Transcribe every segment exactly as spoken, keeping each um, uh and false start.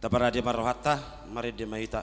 Parade ma rohanta, marende ma hita.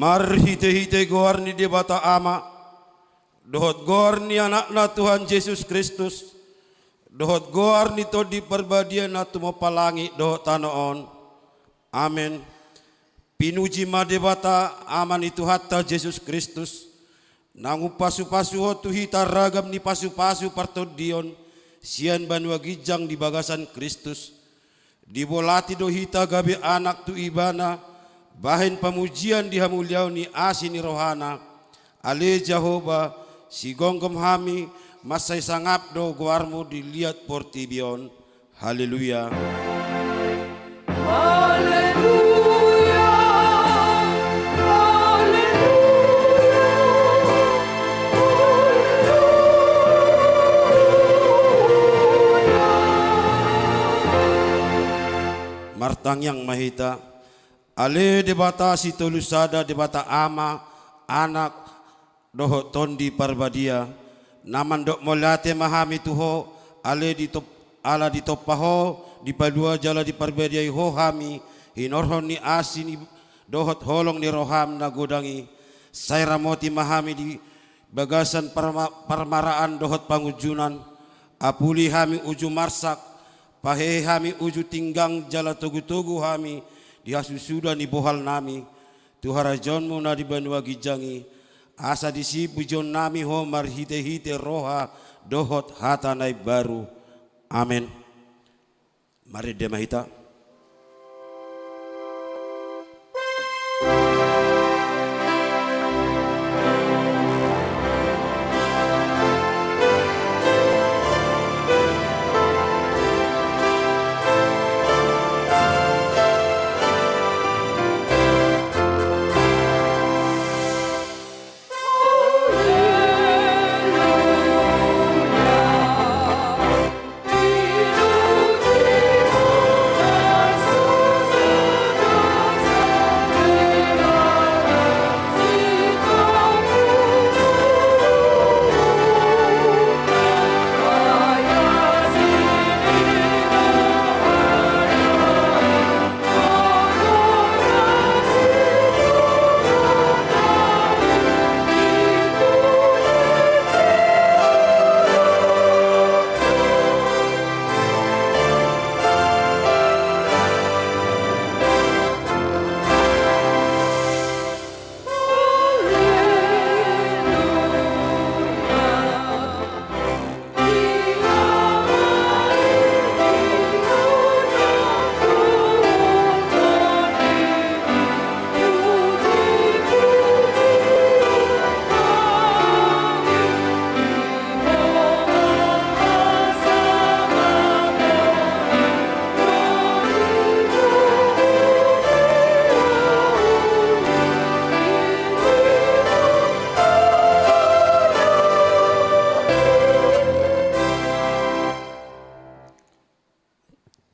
Marhitehite goar ni Debata Ama, dohot goar ni Anakna Tuhan Jesus Kristus, dohot goar ni Tondi Parbadia na tumompa langit dohot tano on. Amen. Pinuji ma Debata, Ama ni Tuhanta Jesus Kristus, naung umpasupasuhon tu hita ragam ni pasupasu partondion sian banua ginjang di bagasan Kristus. Dibolati do hita gabe anak tu Ibana, bahen pamujian di hamuliaon ni asi ni rohana. Ale Jahowa, sigomgom hami, mansai sangap do goarmu di liat portibi on. Haleluya. Haleluya. Haleluya. Martangiang ma hita. Ale Debata Sitolusada, Debata Ama, Anak, dohot Tondi Parbadia, na mandok mauliate ma hami tu Ho, ale ditop-, ala ditompa Ho, dipalua jala diparbadiai Ho hami, hinorhon ni asi ni dohot holong ni roham na godang i. Sai ramoti ma hami di bagasan parma-, parmaraan dohot pangunjunan, apuli hami uju marsak, pahehe hami uju tinggang jala togutogu hami di hasusuda ni bohal nami, tu harajaonmu na di banua ginjang i, asa disi pujion nami Ho marhitehite roha dohot hata na imbaru. Amen. Marende ma hita.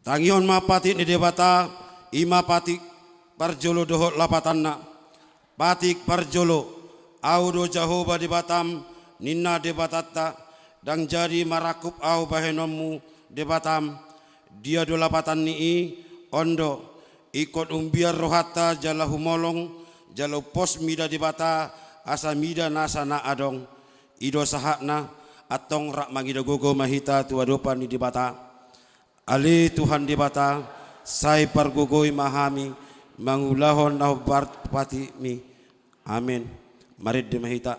Tangihon ma patik ni Debata, i ma patik parjolo dohot lapatanna. Patik parjolo, Ahu do Jahowa Debatam, ninna Debatanta, ndang jadi marangkup Ahu bahenonmu Debatam. Dia do lapatan ni i? On do, ingkon umbiar rohanta jala humolong, jala umpos mida Debata, asa mida nasa na adong. I do sahatna, antong rap mangida gogo ma hita tu adopan ni Debata. Ale Tuhan Debata, sai pargogoi ma hami mangulahon na hombar tu patikmi. Amen. Marende ma hita.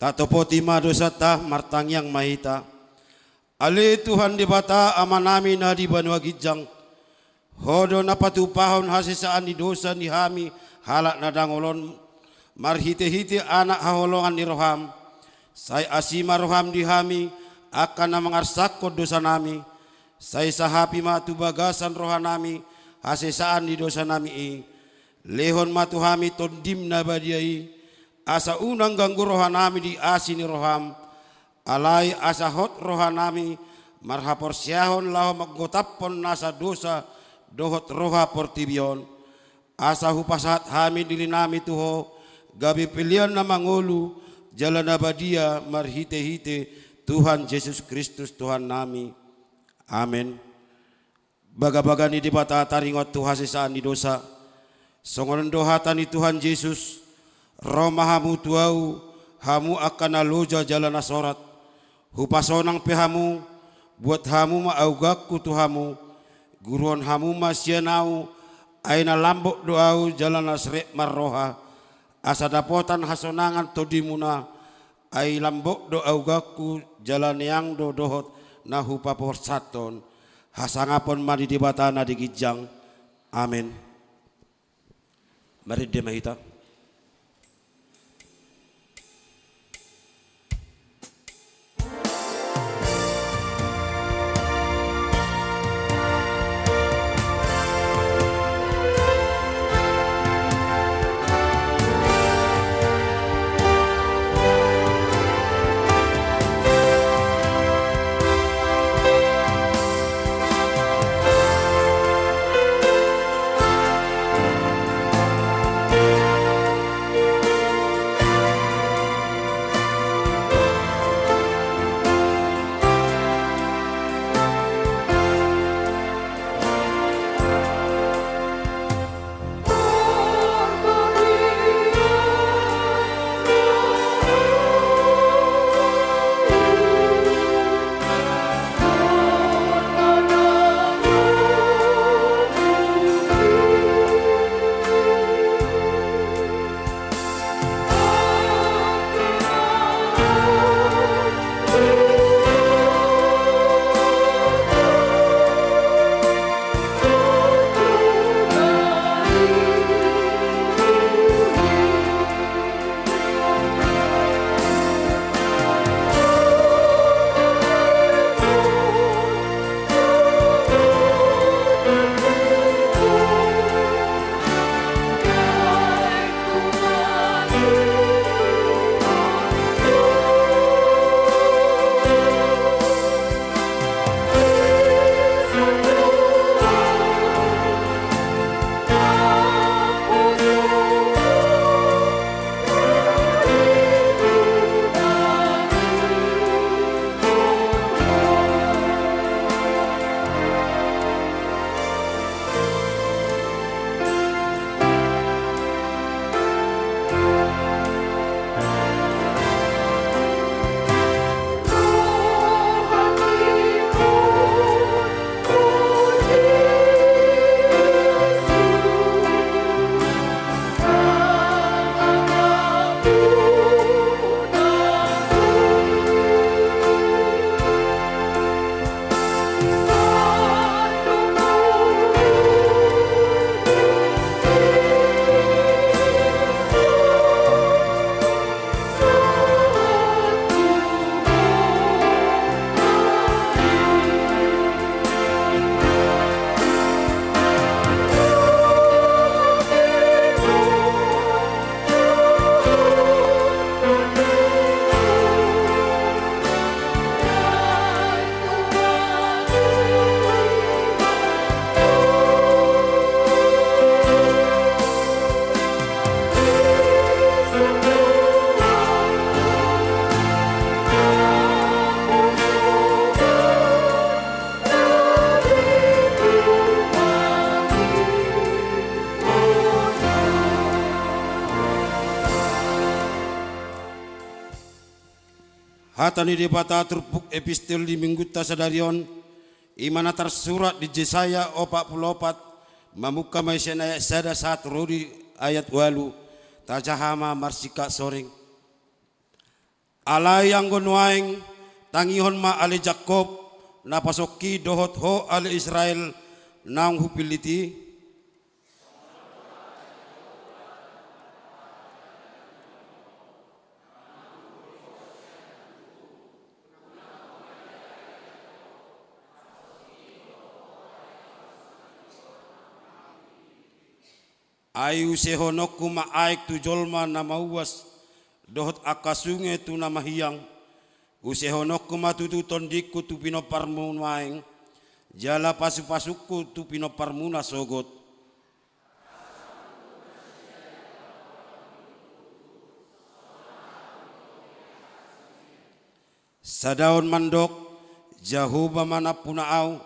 Atopoti ma dosanta, martangiang ma hita. Ale Tuhan Debata, Amanami na di banua ginjang, Ho do na patupahon hasesaan ni dosa ni hami halak na dangol on, marhitehite Anak haholongan ni roham. Sai asi ma roham di hami, angka na mangarsakhon dosanami. Sai sahapi ma tu bagasan rohanami hasesaan ni dosanami i. Lehon ma tu hami Tondim na badia i, asa unang ganggu rohanami di asi ni roham. Alai asa hot rohanami marhaporseaon laho manggotaphon nasa dosa dohot roha portibi on, asa hupasahat hami dirinami tu Ho, gabe pelean na mangolu jala na badia, marhitehite Tuhan Jesus Kristus Tuhannami. Amen. Bagabaga ni Debata taringot tu hasesaan ni dosa. Songon on do hata ni Tuhan Jesus: Ro ma hamu tu Ahu, hamu angka na loja jala na sorat, hupasonang pe hamu. Buat hamu ma auganku tu hamu. Guruhon hamu ma sian Ahu, ai na lambok do Ahu jala na srep marroha, asa dapotan hasonangan tondimuna. Ai lambok do auganku, jala neang do dohot na hupaporsathon. Hasangapon ma di Debata na di ginjang. Amen. Marende ma hita. Hata ni Debata turpuk epistel di minggunta sadari on, i ma na tarsurat di Jesaya opat pulu opat, mamungka ma i sian ayat sada sahat ro di ayat ualu. Tajaha ma marsingkat soring. Alai anggo nuaeng, tangihon ma ale Jakkob, na pasongki, dohot ho ale Israel, naung hupillit i. Ai usehononku ma aek tu jolma na mauas, dohot angka sunge tu na mahiang. Usehononku ma tutu tondingku tu pinomparmu nuaeng, jala pasupasungku tu pinomparmuna sogot. Sadaon mandok, Jahowa ma nampuna au,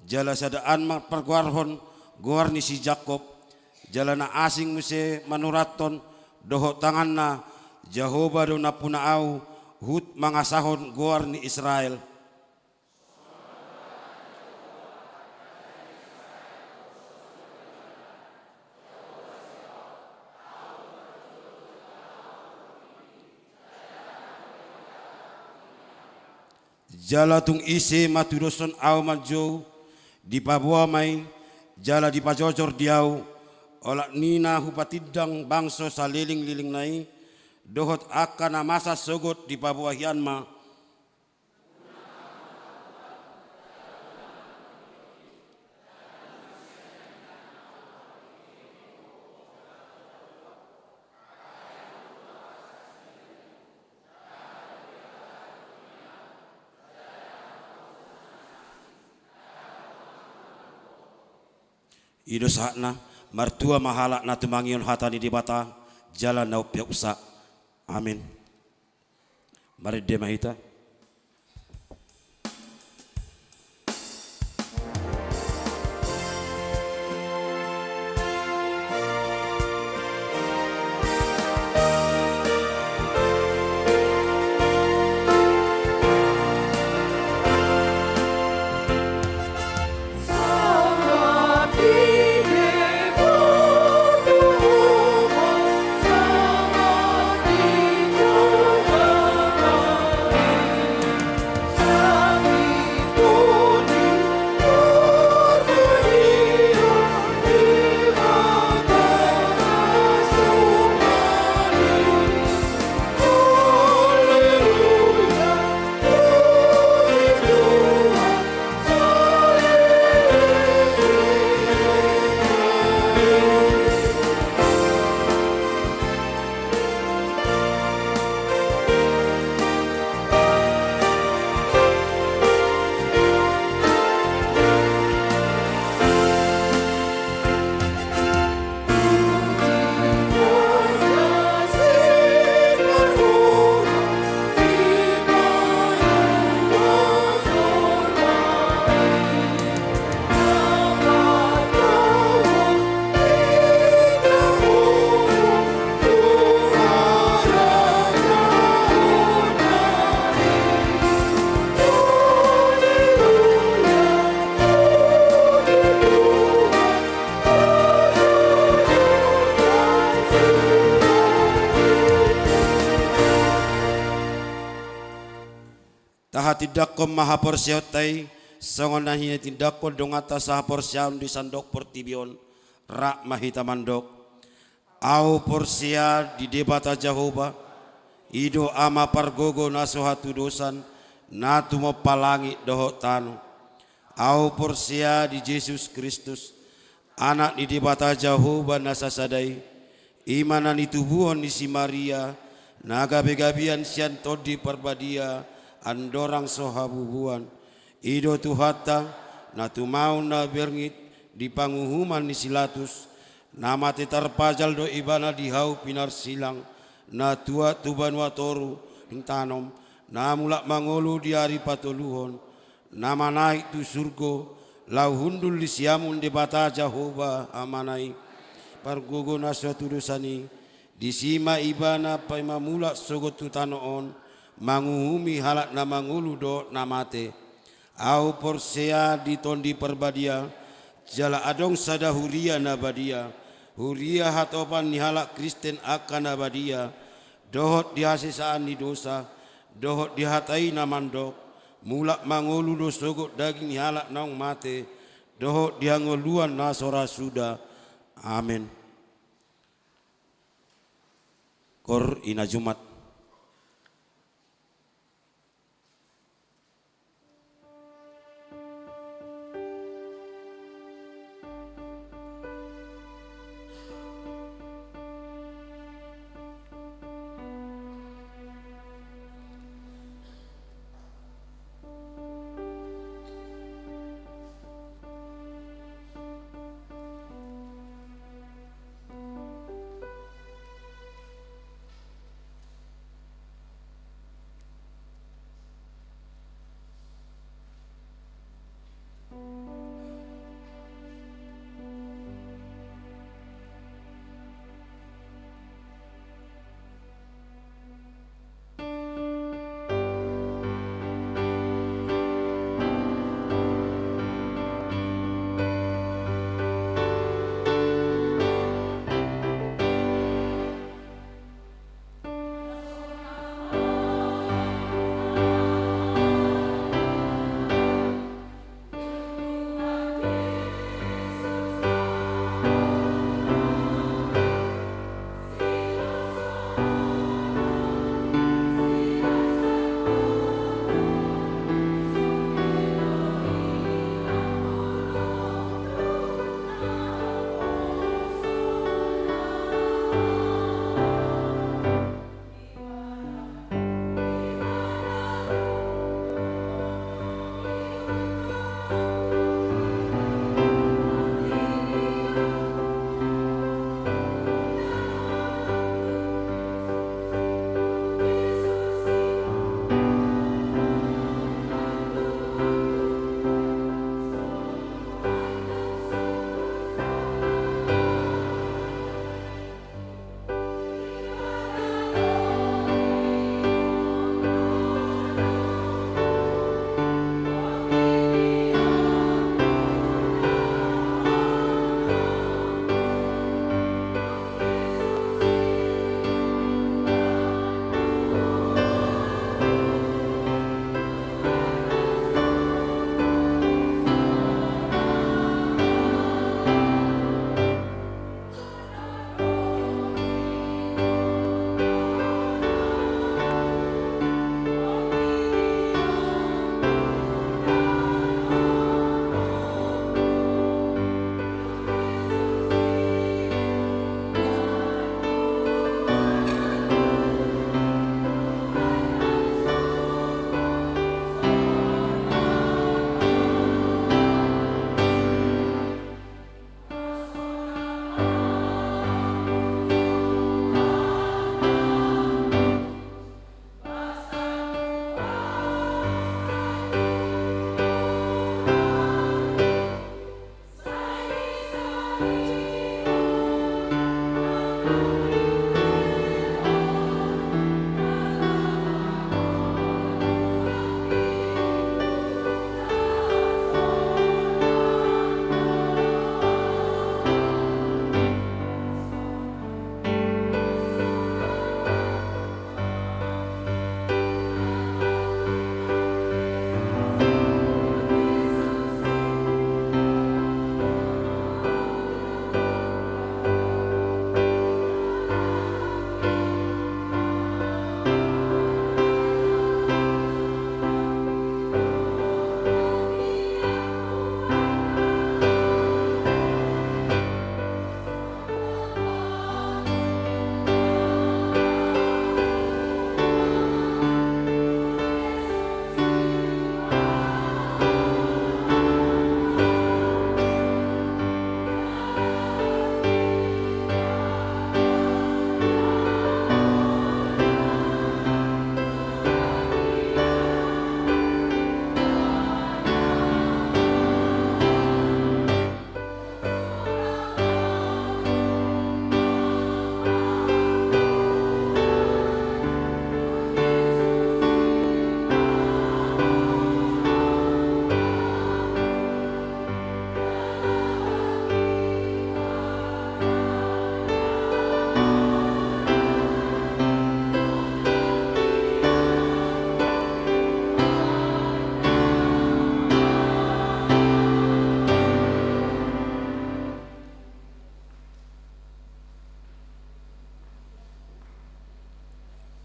jala sadaan ma pargoarhon goar ni si Jakkob, jala na asing muse manurathon dohot tanganna, Jahowa do nampuna au, huhut mangasahon goar ni Israel. Jala tung ise matudoshon au manjou, dipaboa ma i, jala dipajojor di au, olat ni na hupatindang bangso salelenglelengna i, dohot angka na masa sogot dipaboa hian ma. I do sahatna, martua ma halak na tumangihon hata ni Debata, jala na umpeopsa. Amin. Marende ma hita. Tahatindangkon ma haporseaonta i, songon na hinatindangkon donganta sahaporseaon di sandok portibi on, rap ma hita mandok. Au porsea di Debata Jahowa, i do Ama pargogo na so hatudosan, na tumompa langit dohot tano. Au porsea di Jesus Kristus, Anak ni Debata Jahowa na sasada i, i ma na nitubuhon ni si Maria, na gabegabean sian Tondi Parbadia, andorang so habubuan. I do Tuhanta, na tumaon na bernit di panguhuman ni si Latus, na mate tarpajal do Ibana di hau pinarsilang, na tuat tu banua toru tanom, na mulak mangolu di ari patoluhon, na manaek tu surgo, laho hundul di siamun Debata Jahowa Amana i. Pargogo na so hatudosan i, disi ma Ibana paima mulak sogot tu tano on, manguhumi halak na mangolu dohot na mate. Au porsea di Tondi Parbadia, jala adong sada huria na badia, huria hatopan ni halak Kristen angka na badia, dohot di hasesaan ni dosa, Dohot di hata i na mandok, mulak ma ngolu do sogot daging ni halak naung mate, dohot di hangoluan na so ra suda. Amen. Koor ina Jumat.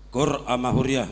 Gor ama huria.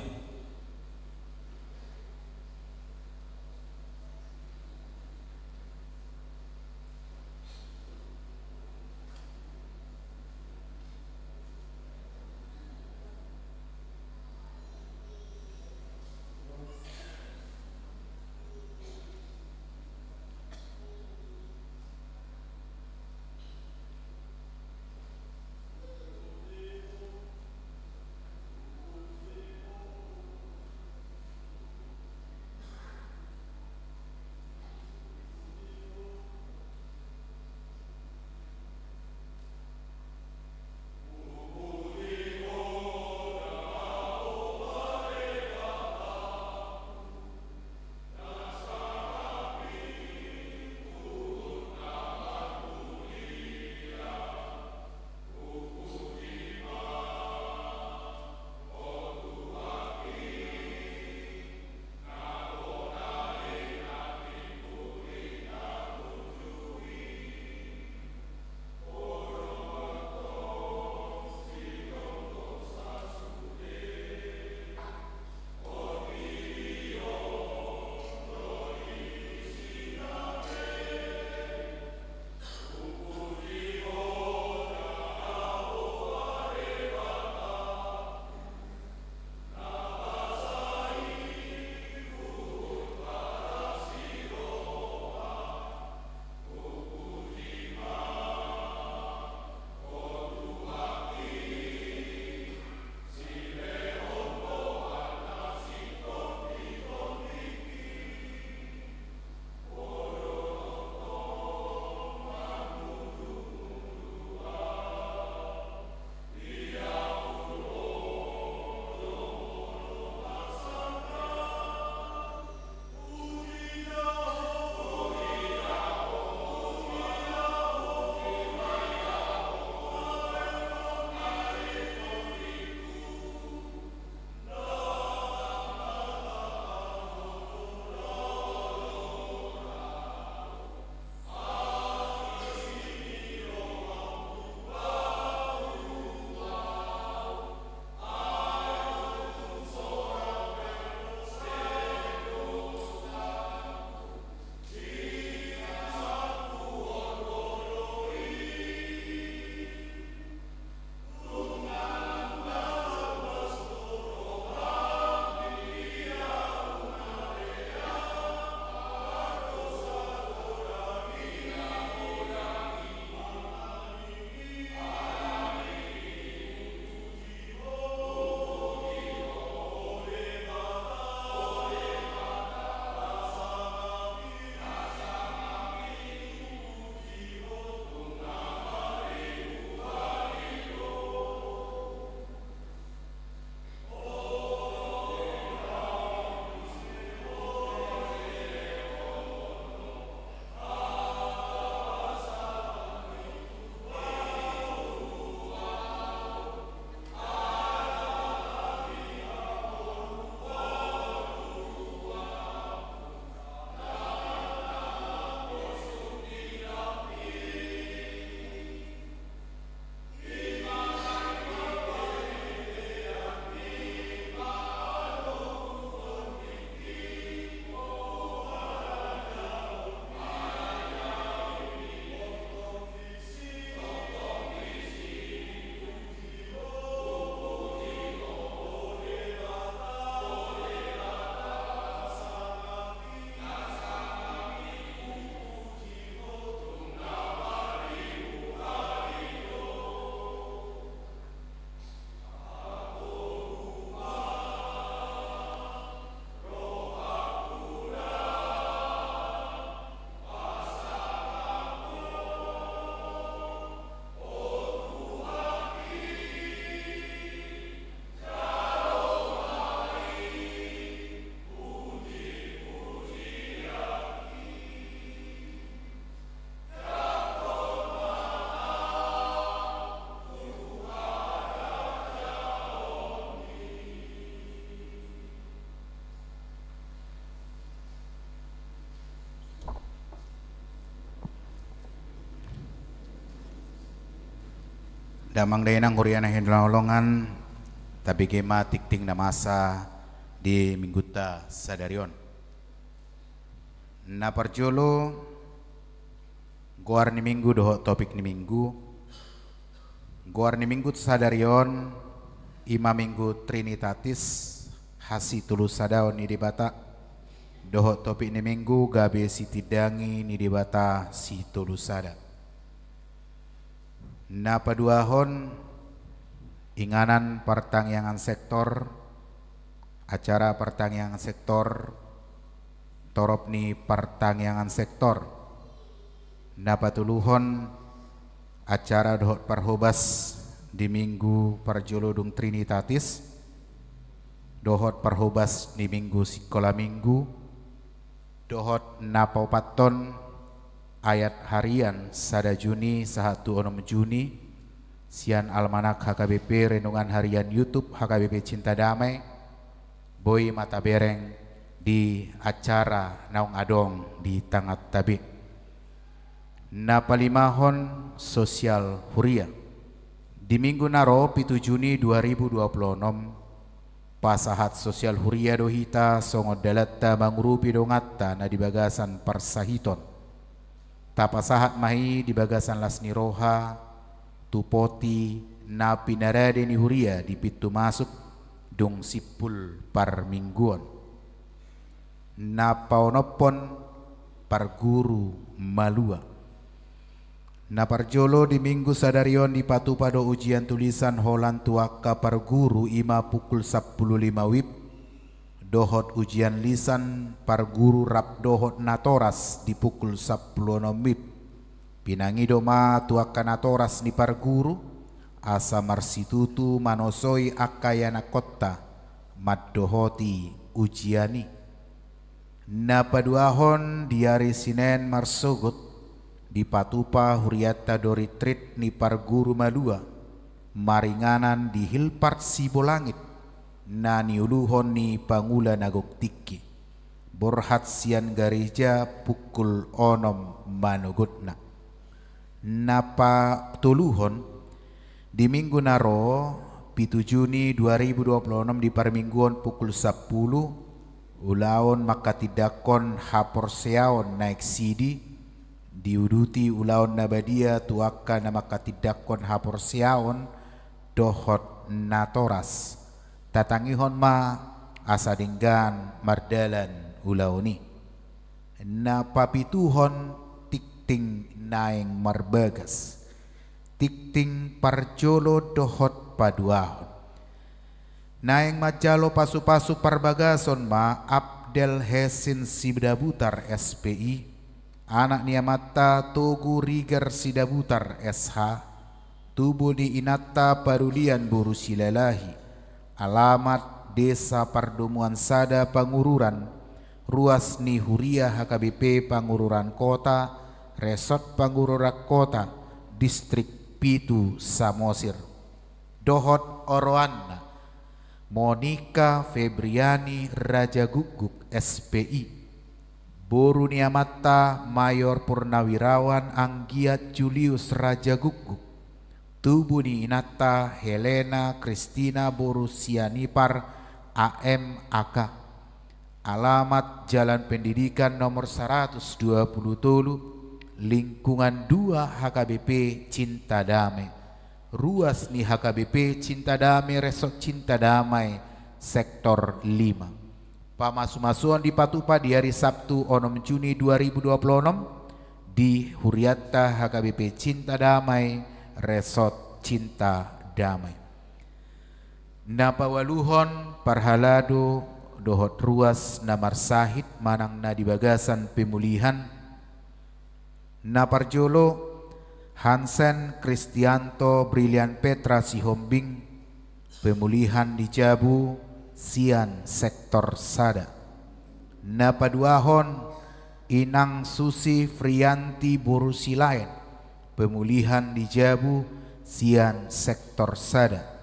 Damang dainang huria na hinaholongan, Tabege ma tingting na masa di minggunta sadari on. Na parjolo, goar ni minggu dohot topik ni minggu. Goar ni minggu sadari on, i ma minggu Trinitatis, hasitolusadaon ni Debata, dohot topik ni minggu gabe sitindangi ni Debata sitolusada. Na paduahon, inganan partangiangan sektor, acara partangiangan sektor, torop ni partangiangan sektor. Na patoluhon, acara dohot parhobas di minggu parjolo dung Trinitatis, dohot parhobas di minggu sikola minggu, dohot na paopathon, ayat harian sada Juni sahat tu onom Juni, sian almanak H K B P, renungan harian YouTube H K B P Cinta Damai, boi ma tabereng di acara naung adong di tanganta be. Na palimahon, sosial huria. Di minggu na ro, pitu Juni dua ribu dua puluh onom, pasahat sosial huria do hita songon dalanta mangurupi donganta na di bagasan parsahiton. Tapasahat ma i di bagasan las ni roha, tu poti na pinarade ni huria di pintu masuk, dung simpul parmingguon. Na paonomhon, parguru malua. Na parjolo, di minggu sadari on dipatupa do ujian tulisan holan tu angka parguru, i ma pukul sampulu lima wib, dohot ujian lisan parguru rap dohot natoras di pukul sampulu onom wib. Pinangido ma tu angka natoras ni parguru, asa marsitutu manosoi angka ianakhonta mandohoti ujian i. Na paduahon, di ari Sinen marsogot, dipatupa hurianta do retreat ni parguru malua, maringanan di Hilpart Sibolangit, na niuluhon ni pangula na gok tingki. Borhat sian gareja pukul onom manogotna. Na patoluhon, di minggu na ro, pitu Juni dua ribu dua puluh onom, di parmingguon pukul sampulu, ulaon manghatindanghon haporseaon na eksidi, diuduti ulaon na badia tu angka na manghatindanghon haporseaon dohot natoras. Tatangihon ma asa denggan mardalan ulaon i. Na papituhon, tingting naeng marbagas. Tingting parjolo dohot paduahon. Naeng manjalo pasupasu parbagason ma Abdel Hesin Sidabutar, S P I, anak ni amanta Togu Rigar Sidabutar, S H, tubu ni inanta Parulian boru Silalahi, alamat Desa Pardomuan Sada Pangururan, ruas ni huria H K B P Pangururan Kota, Resort Pangururan Kota, Distrik Pitu Samosir. Dohot oroanna, Monika Febriani Rajagukguk, S P I, boru ni amanta Mayor Purnawirawan Anggiat Julius Rajagukguk, tubu ni inanta Helena Kristina boru Sianipar, A M A K. Alamat Jalan Pendidikan nomor saratus dua pulu tolu, lingkungan dua H K B P Cinta Damai, ruas ni H K B P Cinta Damai, Resort Cinta Damai, Sektor lima. Pamasumasuon dipatupa di ari Sabtu onom Juni dua ribu dua puluh onom, di hurianta H K B P Cinta Damai, Resort Cinta Damai. Na paualuhon, parhalado dohot ruas na marsahit manang na di bagasan pemulihan. Na parjolo, Hansen Kristianto Brilian Petra Sihombing, pemulihan di jabu, sian sektor sada. Na paduahon, Inang Susi Frianti boru Silaen, pemulihan di jabu, sian sektor sada.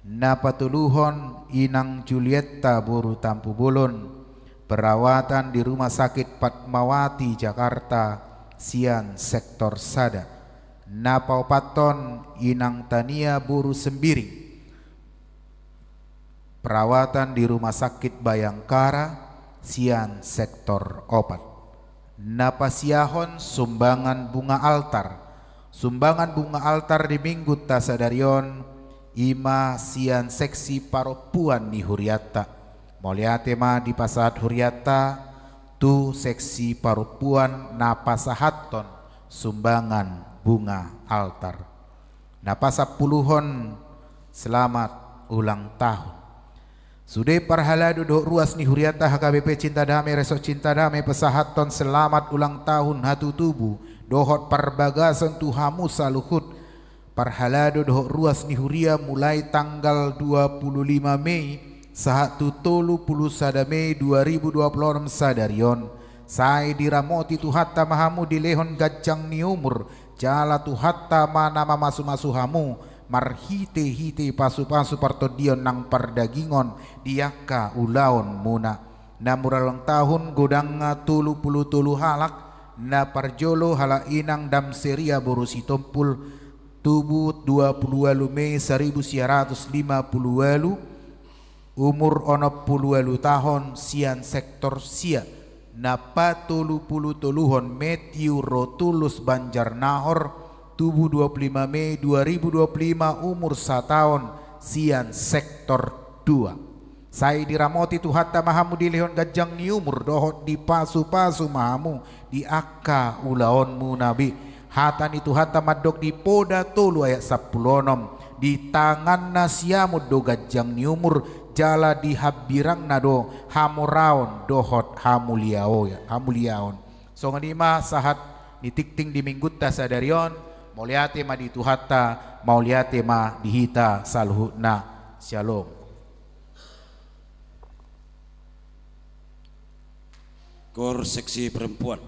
Na patoluhon, Inang Julietta boru Tampubolon, perawatan di Rumah Sakit Fatmawati Jakarta, sian sektor sada. Na paopathon, Inang Tania boru Sembiring, perawatan di Rumah Sakit Bayangkara sian sektor opat. Na pasiahon sumbangan bunga altar. Sumbangan bunga altar di Minggunta sadari on, i ma sian seksi parompuan ni hurianta. Mauliate ma dipasahat hurianta tu seksi parompuan na pasahathon sumbangan bunga altar. Na pasampuluhon, selamat ulang tahun. Sude parhalado dohot ruas ni hurianta H K B P Cinta Damai, Resort Cinta Damai, pasahathon selamat ulang tahun hatutubu dohot parbagason tu hamu saluhut parhalado dohot ruas ni huria mulai tanggal dua puluh lima Mei sahat tu tolu puluh sada Mei dua ribu dua puluh onom sadari on. Sai diramoti Tuhanta ma hamu, dilehon ganjang ni umur, jala Tuhanta ma na mamasumasu hamu marhitehite pasupasu partondion nang pardagingon di angka ulaonmuna. Na mura ulang tahun godangna tolu puluh tolu halak. Na parjolo halak inang Damseria boru Sitompul, tubu dua puluh ualu Mei saribu sia ratus lima puluh ualu, umur onom puluh ualu taon, sian sektor sia. Na patolu puluh toluhon Matthew Rotulus Banjarnahor, tubu dua puluh lima Mei dua ribu dua puluh lima, umur sataon, sian sektor dua. Sai diramoti Tuhanta ma hamu, dilehon ganjang ni umur dohot dipasupasu ma hamu di angka ulaonmuna be. Hata ni Tuhanta mandok di Poda tolu ayat sampulu onom: Di tanganna siamun do ganjang ni umur, jala di hambirangna do hamoraon dohot hamuliao-, hamuliaon. Songon i ma sahat ni tingting di Minggunta sadari on. Mauliate ma di Tuhanta, mauliate ma di hita saluhutna. Syalom. Kor seksi perempuan.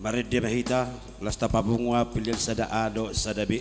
Marende ma hita, laos tapapungu ma pilihan sada A dohot sada B.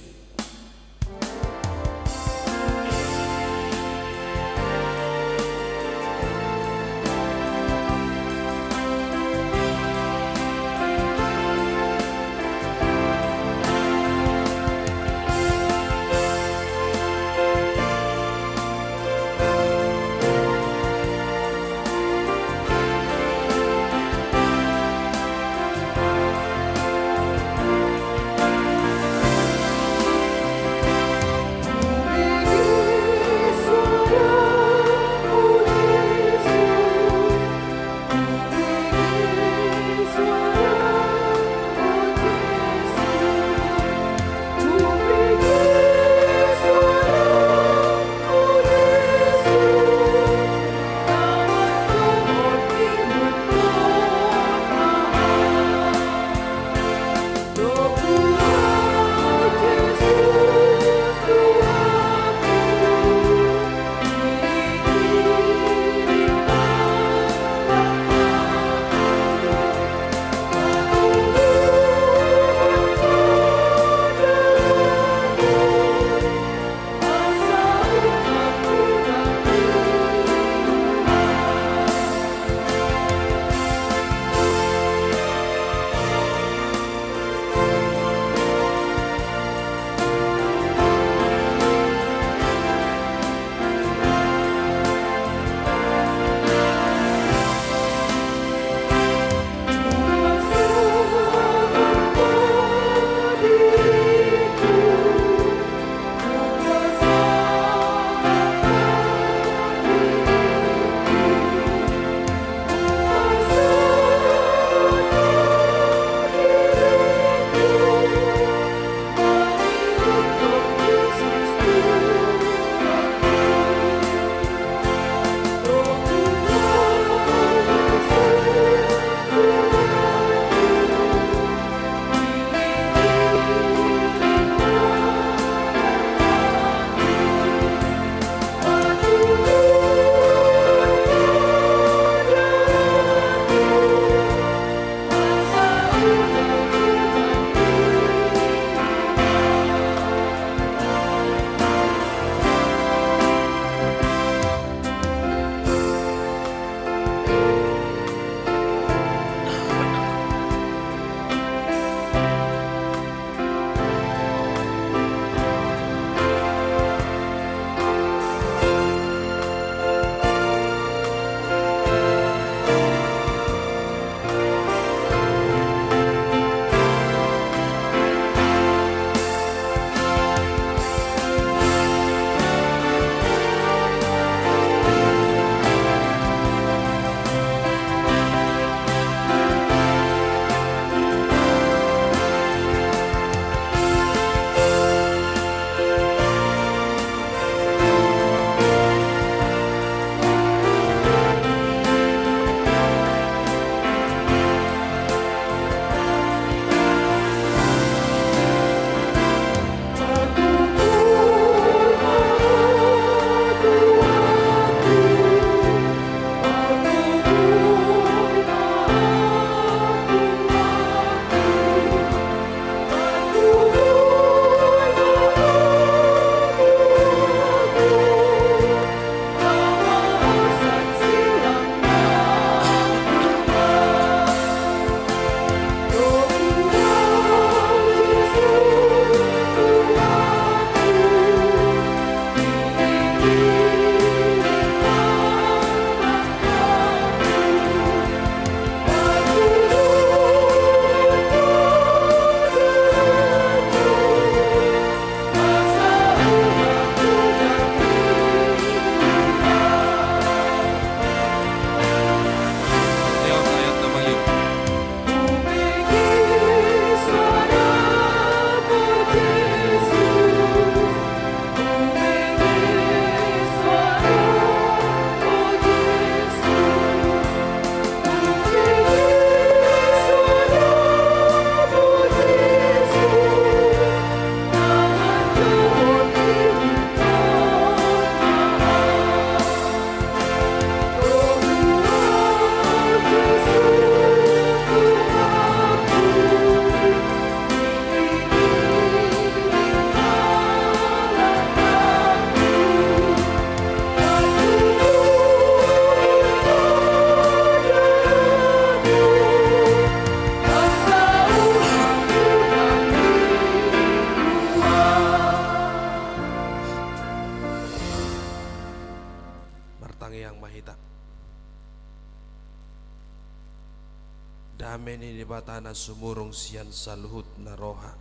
Dame ni Debata na sumurung sian saluhutna roha,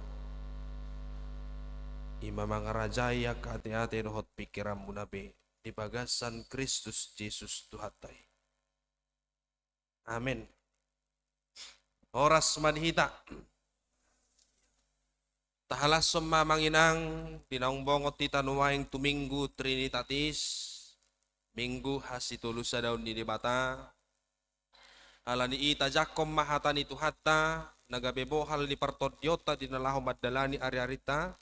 i ma mangarajai angka ateate dohot pingkiranmuna be di bagasan Kristus Jesus Tuhanta i. Amen. Horas ma di hita. Tahalashon ma, amang inang, di naung bongot hita nuaeng tu Minggu Trinitatis, Minggu hasitolusadaon ni Debata. Ala ni i tajangkon ma hata ni Tuhanta, na gabe bohal ni partondionta di na laho mandalani ariarinta.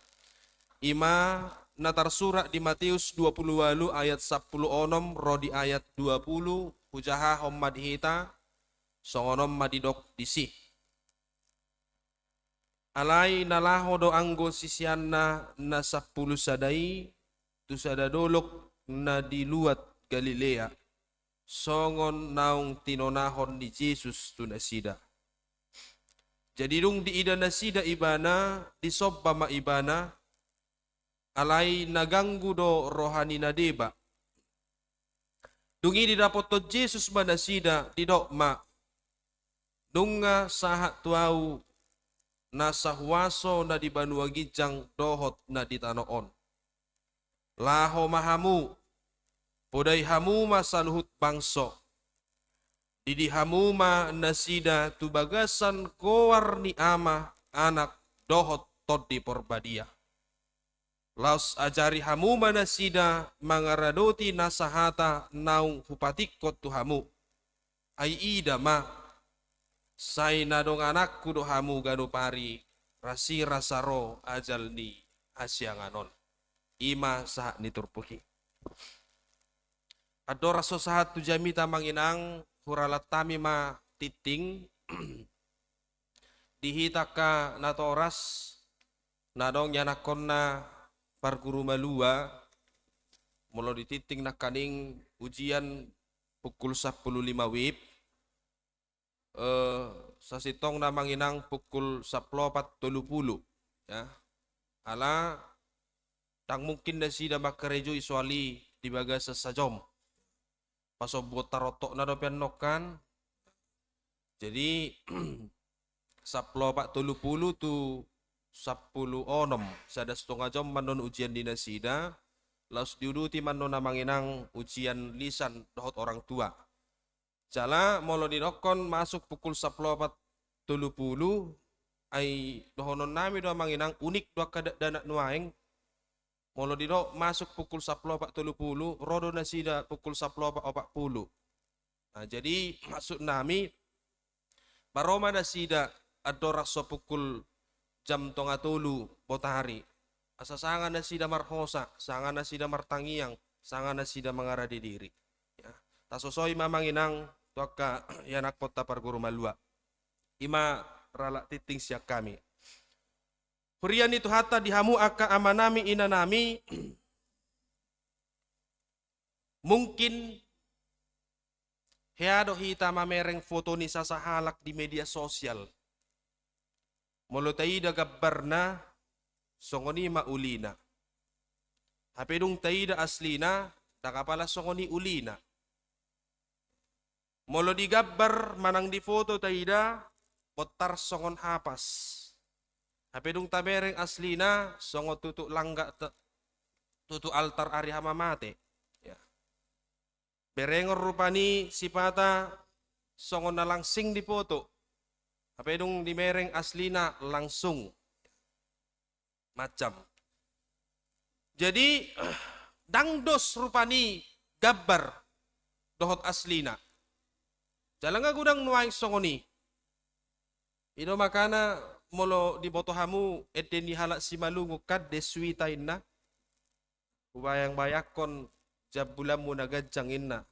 I ma na tarsurat di Mateus dua pulu ualu ayat sampulu onom ro di ayat dua pulu, hujahahon ma di hita, songon on ma didok disi. Alai na laho do anggo siseanna na sampulu sada i tu sada dolok na di luat Galilea, songon naung tinonahon ni Jesus tu nasida. Jadi dung diida nasida Ibana, disomba ma Ibana, alai na ganggu do roha ni na deba. Dung i didapothon Jesus ma nasida, didok ma: Nunga sahat tu Ahu nasa huaso na di banua ginjang dohot na di tano on. Laho ma hamu, podai hamu ma saluhut bangso, didi hamu ma nasida tu bagasan goar ni Ama, Anak, dohot Tondi Porbadia. Laos ajari hamu ma nasida mangaradoti nasa hata naung hupatikkon tu hamu. Ai ida ma, sai na dongananku do hamu ganup ari, rasirasa ro ajal ni hasiangan on. I ma sahat ni turpuk i. Andorang so sahat tu jamita, amang inang, huralat hami ma tingting. Di hita angka natoras na adong ianakhonna parguru malua, molo di tingting nangkaning ujian pukul sampulu lima wib, eh, sasintongna, amang inang, pukul sampulu opat tolu pulu, ya. Ala ndang mungkin nasida mangkarejoi soal i di bagasan sajom. Pasombuon tarontokna dope annon kan. Jadi, sampulu opat tolu pulu tu sampulu onom, sada stonga jom ma annon ujian di nasida, laos diuduti ma annon, amang inang, ujian lisan dohot orang tua. Jala molo didokkon masuk pukul sampulu opat tolu pulu, ai dohononnami do, amang inang, unik do angka dakdanak nuaeng. Molo didok masuk pukul sampulu opat tolu pulu, ro do nasida pukul sampulu opat opat pulu. Nah, jadi maksudnami, baro ma nasida andorang so pukul jam tonga tolu botari. Asa sanga nasida marhosa, sanga nasida martangiang, sanga nasida mangarade diri. Ya. Tasosoi ma, amang inang, tu angka ianakhonta parguru malua. I ma ralat tingting sian hami. Huria ni Tuhanta, di hamu angka amanami, inanami, mungkin hea do hita mamereng foto ni sasahalak di media sosial. Molo taida gambarna, songon i ma ulina. Hape dung taida aslina, ndang apala songon i ulina. Molo di gambar manang di foto taida, bontar songon hapas. Hape dung tabereng aslina, songon tutu langga te-, tutu altar ari hamamate. Ya. Berengon rupani sipata songon na langsing di foto. Hape dung dibereng aslina langsung. Macam. Jadi, ndang dos rupani gambar dohot aslina. Jala nga godang nuaeng songon i. I do makana molo diboto hamu ende ni halak Simalungun kan, desuita inna. Hubayang-bayangkon jambulanmu na ganjang inna.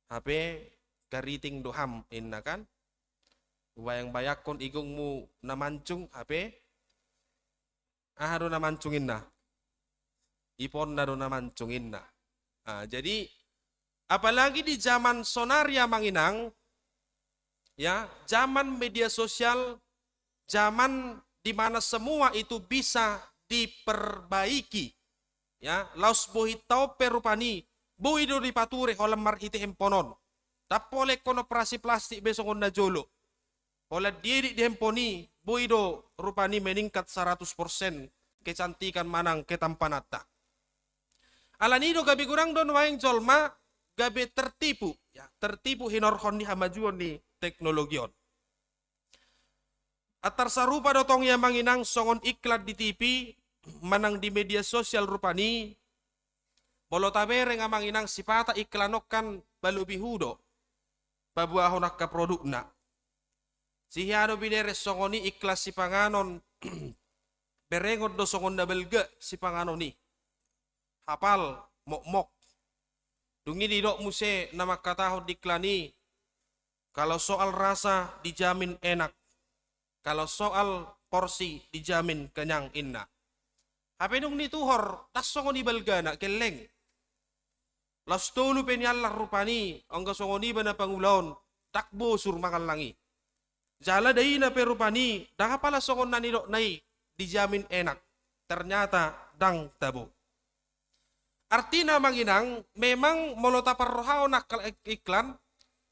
Hape gariting do ham inna kan. Hubayang-bayangkon igongmu na mancung, hape aha do na mancung inna? Iponna do na mancung inna. Ah, jadi apalagi di zaman sonari, amang inang, ya, zaman media sosial, zaman di mana semua itu bisa diperbaiki. Ya, laos bohinta on pe rupani, boi do dipature holan marhite handphone on. Ndang pola ingkon operasi plastik be songon na jolo. Holan diedit di handphone i, boi do rupani meningkat saratus persen kecantikan manang ketampananta. Alani do gabe godang do nuaeng jolma gabe tertipu, ya, tertipu hinorhon ni hamajuon ni teknologi on. Antar sarupa do tong i amang inang songon iklan di T V manang di media sosial rupani, molo tabereng amang inang sipata iklan on kan palobi hu do paboahon angka produkna. Sihea do binereng songon i iklan sipanganon, berengon do songon na balga sipanganon i. Hapal, mokmok. Dung i didok muse na mangkatahon di iklan i, kalau soal rasa dijamin enak, kalau soal porsi dijamin kenyang, inna. Hape dung dituhor, ndang songon i balgana, gelleng. Laos tolu pe niallang rupani, anggo songon iba na pangula on, ndang bosur mangallang i. Jala daina pe rupani, ndang apala songon na nidokna i, dijamin enak. Ternyata ndang tabo. Artina amang inang, memang molo taparrohahon angka iklan,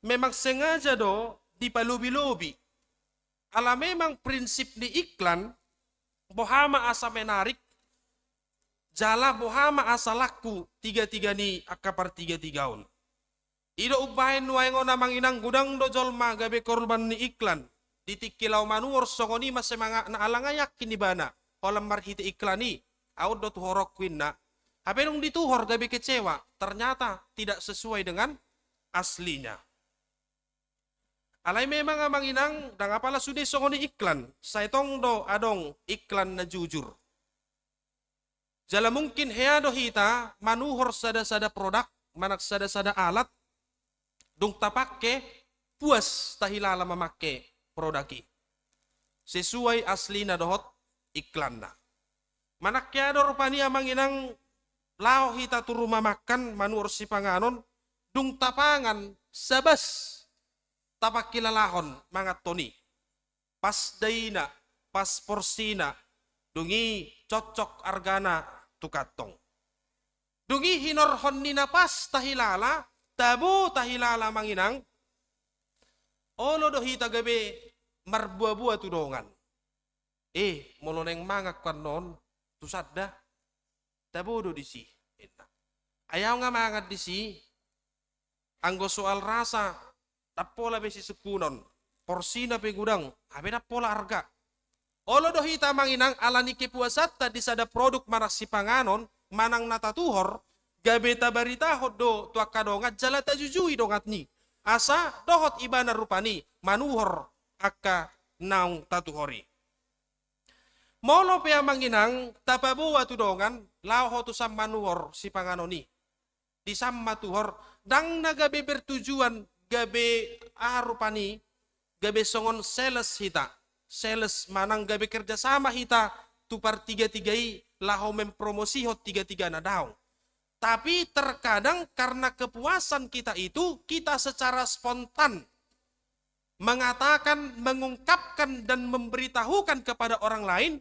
memang sengaja do dipalobi-lobi. Ala memang prinsip ni iklan, boha ma asa menarik, jala boha ma asa laku tiga-tiga ni angka partiga-tiga on. I do umbahen nuaeng on amang inang godang do jolma gabe korban ni iklan. Di tingki laho manuhor songon i ma semangatna ala nga yakin ibana. Holan marhite iklan i, au do tuhoronku inna. Hape dung dituhor gabe kecewa, ternyata tidak sesuai dengan aslinya. Alai memang amang inang, ndang apala sude songon i iklan, sai tong do adong iklan na jujur. Jala mungkin hea do hita manuhor sada-sada produk, manang sada-sada alat, dung tapake puas tahilala mamake produk i. Sesuai aslina dohot iklanna. Manang hea do rupani amang inang laho hita tu rumah makan manuhor sipanganon, dung tapangan sabas tapangkilalahon manganhon i. Pas daina, pas porsina, dung i cocok argana tu kantong. Dung i hinorhon ni na pas tahilala, tabo tahilala amang inang, olo do hita gabe marboa-boa tu dongan. Eh, molo naeng mangan ho annon, tu sanda, tabo do disi, inna. Ai au nga mangan disi, anggo soal rasa, ndang pola be sisungkunon, porsina pe godang, hape ndang pola arga. Olo do hita amang inang ala ni kepuasanta di sada produk manang sipanganon, manang na tatuhor, gabe tabaritahon do tu angka dongan jala tajujui dongan i. Asa dohot ibana rupani manuhor angka naung tatuhor i. Molo pe amang inang tapaboa tu dongan, laho ho tu san manuhor sipanganon i. Di san ma tuhor, ndang na gabe bertujuan, gabe aha rupani, gabe songon sales hita. Sales manang gabe kerjasama hita tu partiga-tiga i laho mempromosihon tiga-tigana, daong. Tapi terkadang karena kepuasan kita itu, kita secara spontan mengatakan, mengungkapkan, dan memberitahukan kepada orang lain,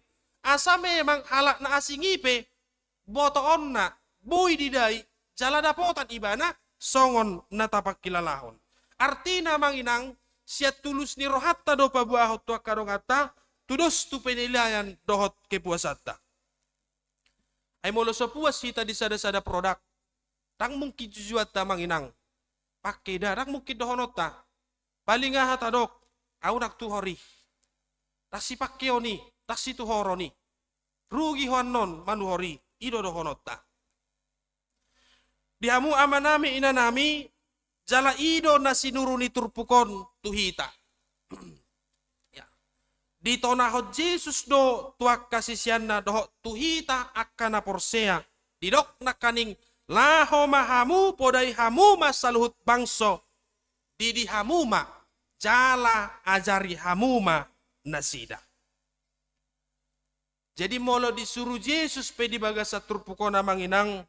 asa memang halak na asing i pe botoonna, boi didai, jala dapotan ibana songon na tapangkilalahon. Artina amang inang, sian tulus ni rohanta do paboahon tu angka donganta, tudos tu penilaian dohot kepuasanta. Ai molo so puas hita di sada-sada produk, ndang mungkin tujuanta amang inang. Pake da, ndang mungkin dohononta. Paling aha tadok, au ndang tuhor i. Ndang sipakeon i, ndang situhoron i. Rugi ho annon manuhor i, i do dohononta. Di hamu amanami inanami, jala i do na sinuru ni turpuk on tu hita. Ya. Ditonahon Jesus do tu angka siseanna dohot tu hita angka na porsea. Didok nangkaning, laho ma hamu, podai hamu ma saluhut bangso, didi hamu ma, jala ajari hamu ma nasida. Jadi molo disuru Jesus pe di bagasan turpuk on amang inang,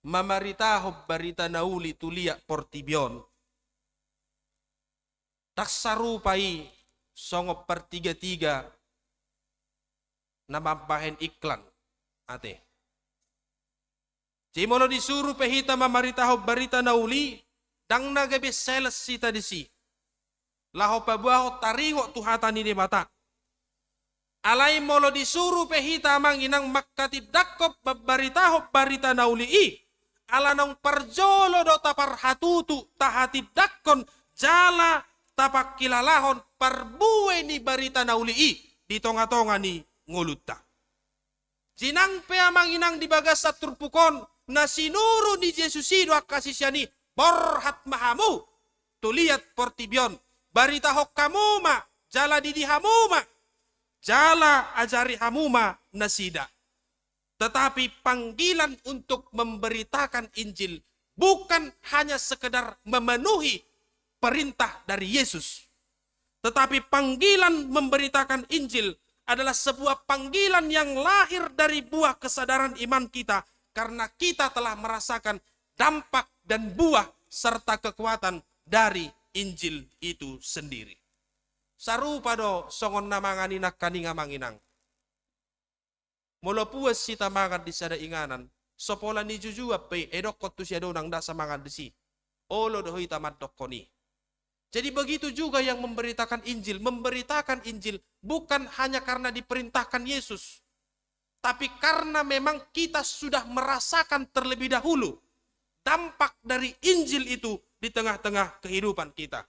mamaritahon barita na uli tu liat portibi on, ndang sarupa i songon partiga-tiga na mambahen iklan, ate. Jadi molo disuru pe hita mamaritahon barita na uli, ndang na gabe sales hita disi. laho paboahon taringot tu hata ni Debata. Alai molo disuru pe hita amang inang manghatindanghon mambaritahon barita na uli i, ala naung parjolo do taparhatutu, tahatindanghon, jala tapangkilalahon parbue ni barita na uli i di tongatonga ni ngolunta. Jinang pe amang inang di bagasan turpuk on, na sinuru ni Jesus i do angka sisean i, borhat ma hamu tu liat portibi on, baritahon hamu ma, jala didi hamu ma, jala ajari hamu ma nasida. Tetapi panggilan untuk memberitakan Injil bukan hanya sekedar memenuhi perintah dari Yesus. Tetapi panggilan memberitakan Injil adalah sebuah panggilan yang lahir dari buah kesadaran iman kita, karena kita telah merasakan dampak dan buah serta kekuatan dari Injil itu sendiri. Sarupa do songon na mangan i nangkaning amang inang. Molo puas hita mangan di sada inganan, so pola ni jujuan pe idokkon tu si adonang ndasa mangan disi. Olo do hita mandokkon i. Jadi begitu juga yang memberitakan Injil. Memberitakan Injil bukan hanya karena diperintahkan Yesus, tapi karena memang kita sudah merasakan terlebih dahulu dampak dari Injil itu di tengah-tengah kehidupan kita.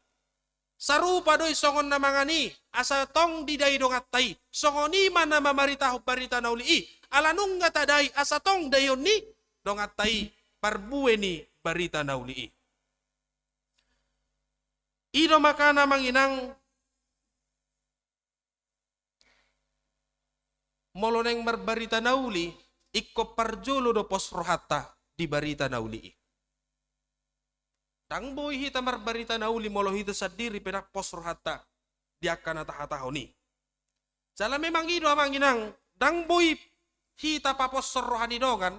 Sarupa do i songon na mangan i, asa tong didai donganta i, songon i ma na mamaritahon barita na uli i, ala nunga tadai asa tong daion ni donganta i parbue ni barita na uli i. I do makana amang inang, molo naeng marbarita na uli, ingkon parjolo do pos rohanta di barita na uli i. Ndang boi hita marbarita na uli molo hita sandiri pe ndang pos rohanta di angka na tahatahon i. Jala memang i do amang inang, ndang boi hita paposhon roha ni dongan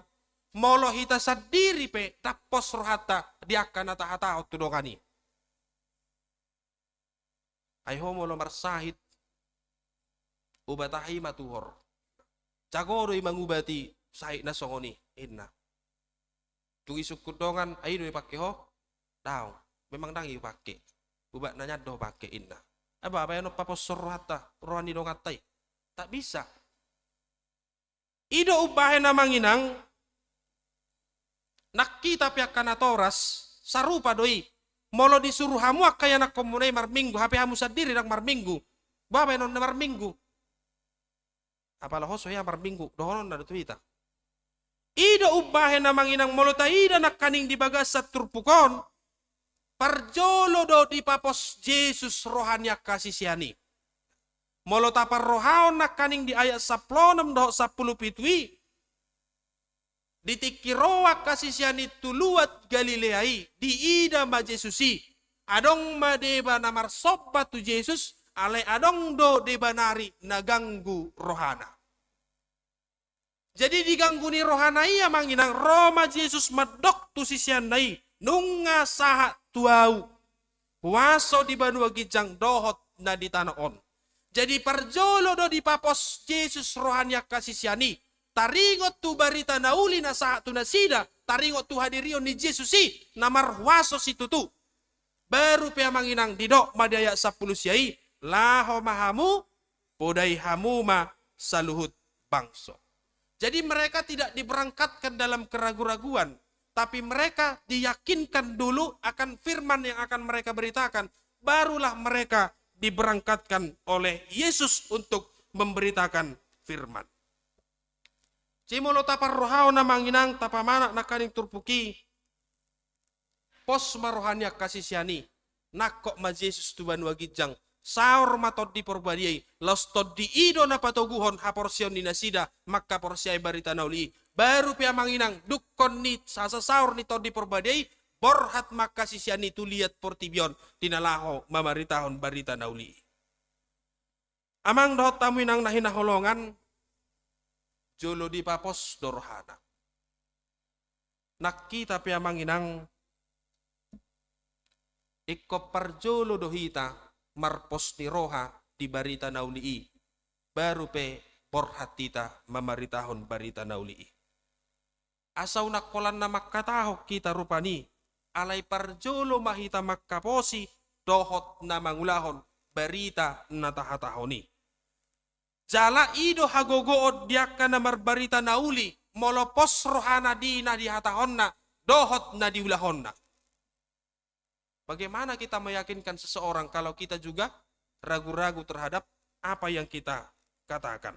molo hita sandiri pe ndang pos rohanta di angka na tahatahon tu dongan i. Ai ho molo marsahit, ubat aha i ma tuhor. Jago do i mangubati sahit na songon i, inna. Dung disungkun dongan, ai i do dipangke ho? Daong. Memang ndang i hupangke. Ubat na nian do hupangke, inna. Ai boha baenon paposhon rohanta, roha ni donganta i? Tak bisa. I do umbahen amang inang, nang hita pe angka natoras, sarupa do i. Molo disuru hamu angka ianakhonmuna i marminggu, hape hamu sandiri ndang marminggu, boha baenonna marminggu? Apala ho so hea marminggu, dohononna do tu hita. I do umbahen amang inang molo taida nangkaning di bagasan turpuk on, parjolo do dipapos Jesus roha ni angka sisean i. Molo taparrohahon nangkaning di ayat sampulu onom dohot sampulu pitu i, di tingki ro angka sisean i tu luat Galilea i, diida ma Jesus i. Adong ma deba na marsomba tu Jesus, alai adong do deba nari na ganggu rohana. Jadi diganggu ni rohana i amang inang, ro ma Jesus mandok tu siseanna i, nunga sahat tu ahu huaso di banua ginjang dohot na di tano on. Jadi parjolo do dipapos Jesus roha ni angka sisean i, taringot tu barita na uli na sahat tu nasida, taringot tu hadirion ni Jesus i na marhuaso situtu. Baru pe amang inang didok ma di ayat sampulu sia i, laho ma hamu, podai hamu ma saluhut bangso. Jadi mereka tidak diberangkatkan dalam keragu-raguan, tapi mereka diyakinkan dulu akan firman yang akan mereka beritakan, barulah mereka diberangkatkan oleh Yesus untuk memberitakan firman. Jadi molo taparrohahon amang inang, tapamanat nangkaning turpuk i, pos ma roha ni angka sisean i, nangkok ma Jesus tu banua ginjang, saor ma Tondi Porbadia i, laos Tondi i do na patoguhon haporseaon ni nasida mangkaporseai barita na uli i. Baru pe amang inang, dungkon ni sa-, sa-, saor ni Tondi Porbadia i, borhat ma angka sisean i tu liat portibi on, di na laho mamaritahon barita na uli i. Amang dohot hamu inang na hinaholongan, jolo dipapos do rohana. Nang hita pe amang inang, ingkon parjolo do hita marpos ni roha di barita na uli i, baru pe borhat hita mamaritahon barita na uli i. Asa unang holan na mangkatahon hita rupani, alai parjolo ma hita mangkaposi dohot na mangulahon barita na tahatahon i. Jala i do hagogoon di angka na marbarita na uli, molo pos rohana di na dihatahonna dohot na diulahonna. Bagaimana kita meyakinkan seseorang kalau kita juga ragu-ragu terhadap apa yang kita katakan?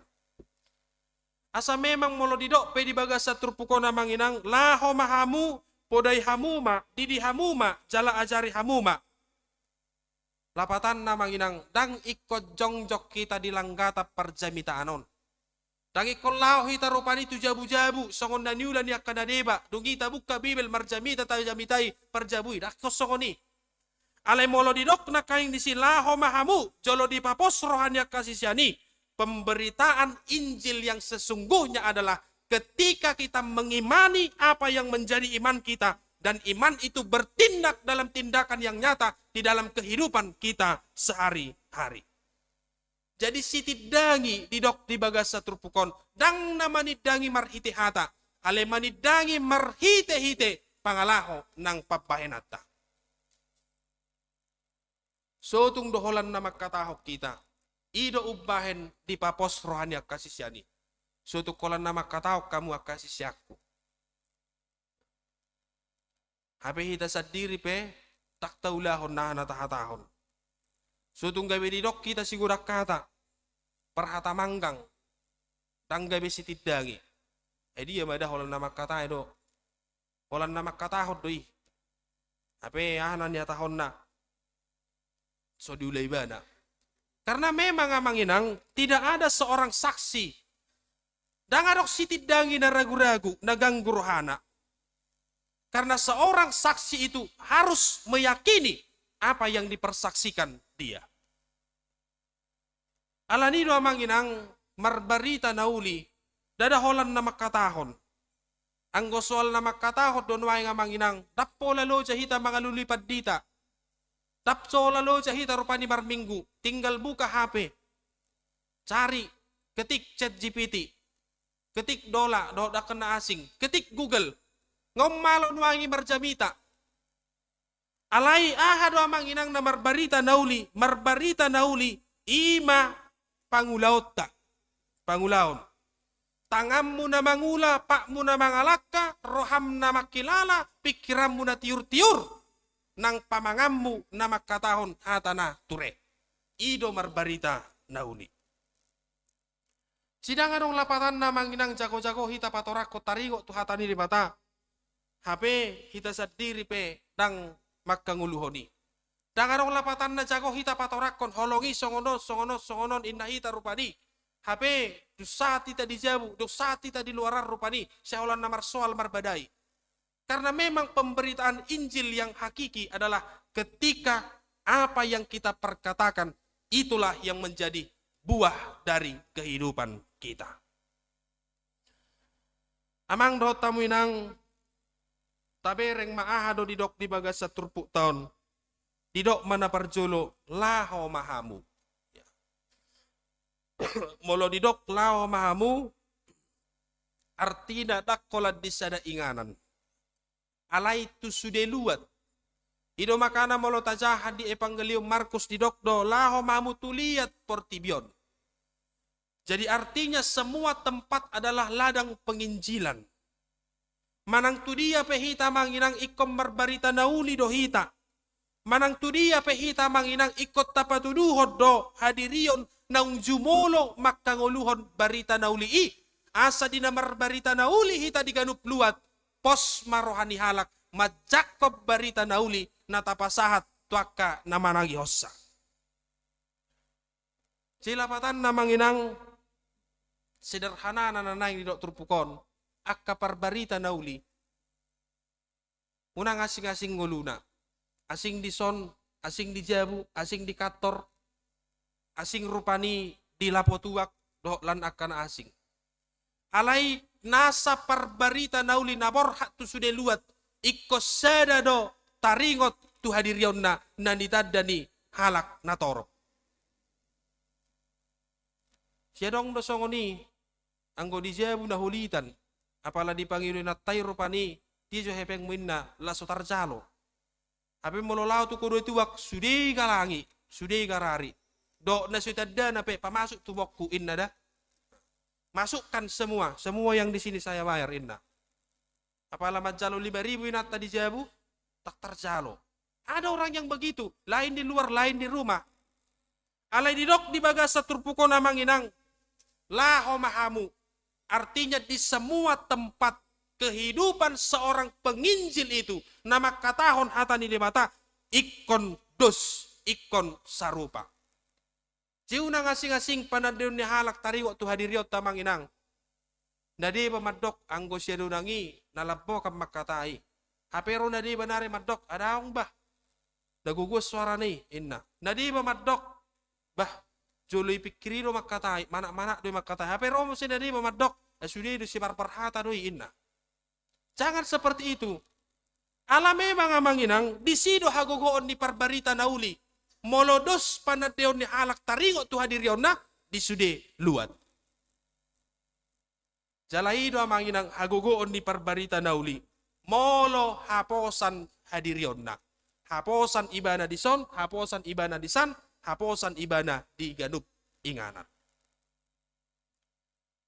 Asa memang molo didok pe di bagasan turpuk on, amang inang, laho ma hamu, podai hamu ma, didi hamu ma, jala ajari hamu ma. Lapatanna, amang inang, ndang ingkon jongjong hita di langgatan parjamitaan on. Ndang ingkon laho hita rupani tu jabu-jabu, songon na niula ni angka na deba, dung i tabuka Bibel marjamita tajamitai parjabu i, ndang ingkon songon i. Alai molo didok nangkaning disi laho ma hamu, jolo dipapos roha ni angka sisean i, pemberitaan Injil yang sesungguhnya adalah ketika kita mengimani apa yang menjadi iman kita, dan iman itu bertindak dalam tindakan yang nyata di dalam kehidupan kita sehari-hari. Jadi sitindangi didok di bagasan turpuk on, ndang na manindangi marhite hata, alai manindangi marhite-hite pangalaho nang pambahenanta. Sotung do holan na mangkatahon hita, i do umbahen dipapos roha ni angka sisean i. Sotung holan na mangkatahon hamu angka siseanku. Hape hita sandiri pe ndang taulahon aha na tahatahon. Sotung gabe didok hita sigodang hata, parhata manggang, ndang gabe sitindangi. Ai dia ma da holan na mangkatai do. Holan na mangkatahon do i. Hape aha na nihatahonna, so diula ibana. Karena memang, amang inang, tidak ada seorang saksi, ndang adong sitindangi na ragu-ragu, na ganggu rohana. Karena seorang saksi itu harus meyakini apa yang dipersaksikan dia. Alani do, amang inang, marbarita na uli, ndada holan na mangkatahon. Anggo soal na mangkatahon do nuaeng, amang inang, ndang pola loja hita mangalului pandita. Ndang pola loja hita rupani marminggu, tinggal buka H P. Cari, ketik Chat G P T. Ketik dola, dohot angka na asing. Ketik Google. Nga on malo nuaeng i marjamita. Alai aha do, amang inang, na marbarita na uli? Marbarita na uli, i ma pangulaonta. Pangulaon. Tanganmu na mangula, patmu na mangalangka, roham na mangkilala, pingkiranmu na tiur-tiur, nang pamanganmu na mangkatahon hata na ture. I do marbarita na uli. Sai ndang adong lapatanna, amang inang, jago-jago hita patoranghon taringot tu hata ni Debata. Hape hita sandiri pe ndang mangkangoluhon i. Ndang adong lapatanna jago hita patoranghon, holong i songon on, songon on, songon on, inna hita rupani. Hape dung sahat hita di jabu, dung sahat hita di luaran rupani, sai holan na marsoal marbadai. Karena memang pemberitaan Injil yang hakiki adalah ketika apa yang kita perkatakan, itulah yang menjadi buah dari kehidupan kita. Amang dohot hamu inang, tabereng ma aha do didok di bagasan turpukta on. Didok ma na parjolo, laho ma hamu. Ya. Molo didok laho ma hamu, artina ndang holan di sada inganan. Alai tu sude luat. I do makana molo tajaha di Evangelium Markus didok do, laho ma hamu tu liat portibi on. Jadi artinya semua tempat adalah ladang penginjilan. Manang tu dia pe hita, amang inang, ingkon marbarita na uli do hita. Manang tu dia pe hita, amang inang, ingkon tapatuduhon do hadirion naung jumolo mangkangoluhon barita na uli i. Asa di na marbarita na uli hita di ganup luat, pos ma roha ni halak manjangkon barita na uli na tapasahat tu angka na manangihonsa. Sai lapatanna, amang inang, sederhanana na naeng didok turpuk on, angka parbarita na uli, unang asing-asing ngoluna. Asing dison, asing di jabu, asing di kantor, asing rupani di lapo tuak, dohot lan angka na asing. Alai nasa parbarita na uli na borhat tu sude luat, ingkon sada do taringot tu hadirionna na nitanda ni halak na torop. Sai adong do songon i, anggo di jabu na hulitan, apala di pangido ni inanta i rupani, dia jo hepengmu inna, laos so tarjalo. Hape molo laho tu kodua tuak, sude i galangi, sude i garari. Dohot na so itandana pe, pamasuk tu bongku, inna da. Masukkan semua, semua yang di sini saya bayar, inna. Apala manjalo lima ribu inanta di jabu, tak terjalo. Ada orang yang begitu, lain di luar, lain di rumah. Alai didok di bagasan turpuk on, amang inang, laho ma hamu. Artinya, di semua tempat kehidupan seorang penginjil itu, na mangkatahon hata ni Debata, ingkon dos, ingkon sarupa. Sai unang asing-asing panandaion ni halak taringot tu hadirionta, amang inang. Na deba mandok, anggo sian unang i na lambokan mangkatai. Hape ro na deba nari mandok, adong bah, na gogo suarana i, inna. Na deba mandok, bah, jolo i pingkir i do mangkatai, manak-manak do i mangkatai. Hape ro muse na deba mandok, eh, sude do, sibarbar hata do i, inna. Jangan seperti itu. Ala memang, amang inang, disi do hagogoon ni parbarita na uli. Molo dos panandaion ni halak taringot tu hadirionna, di sude luat. Jala i do, amang inang, hagogoon ni parbarita na uli. Molo haposan hadirionna. Haposan ibana dison, haposan ibana disan, haposan ibana di ganup inganan.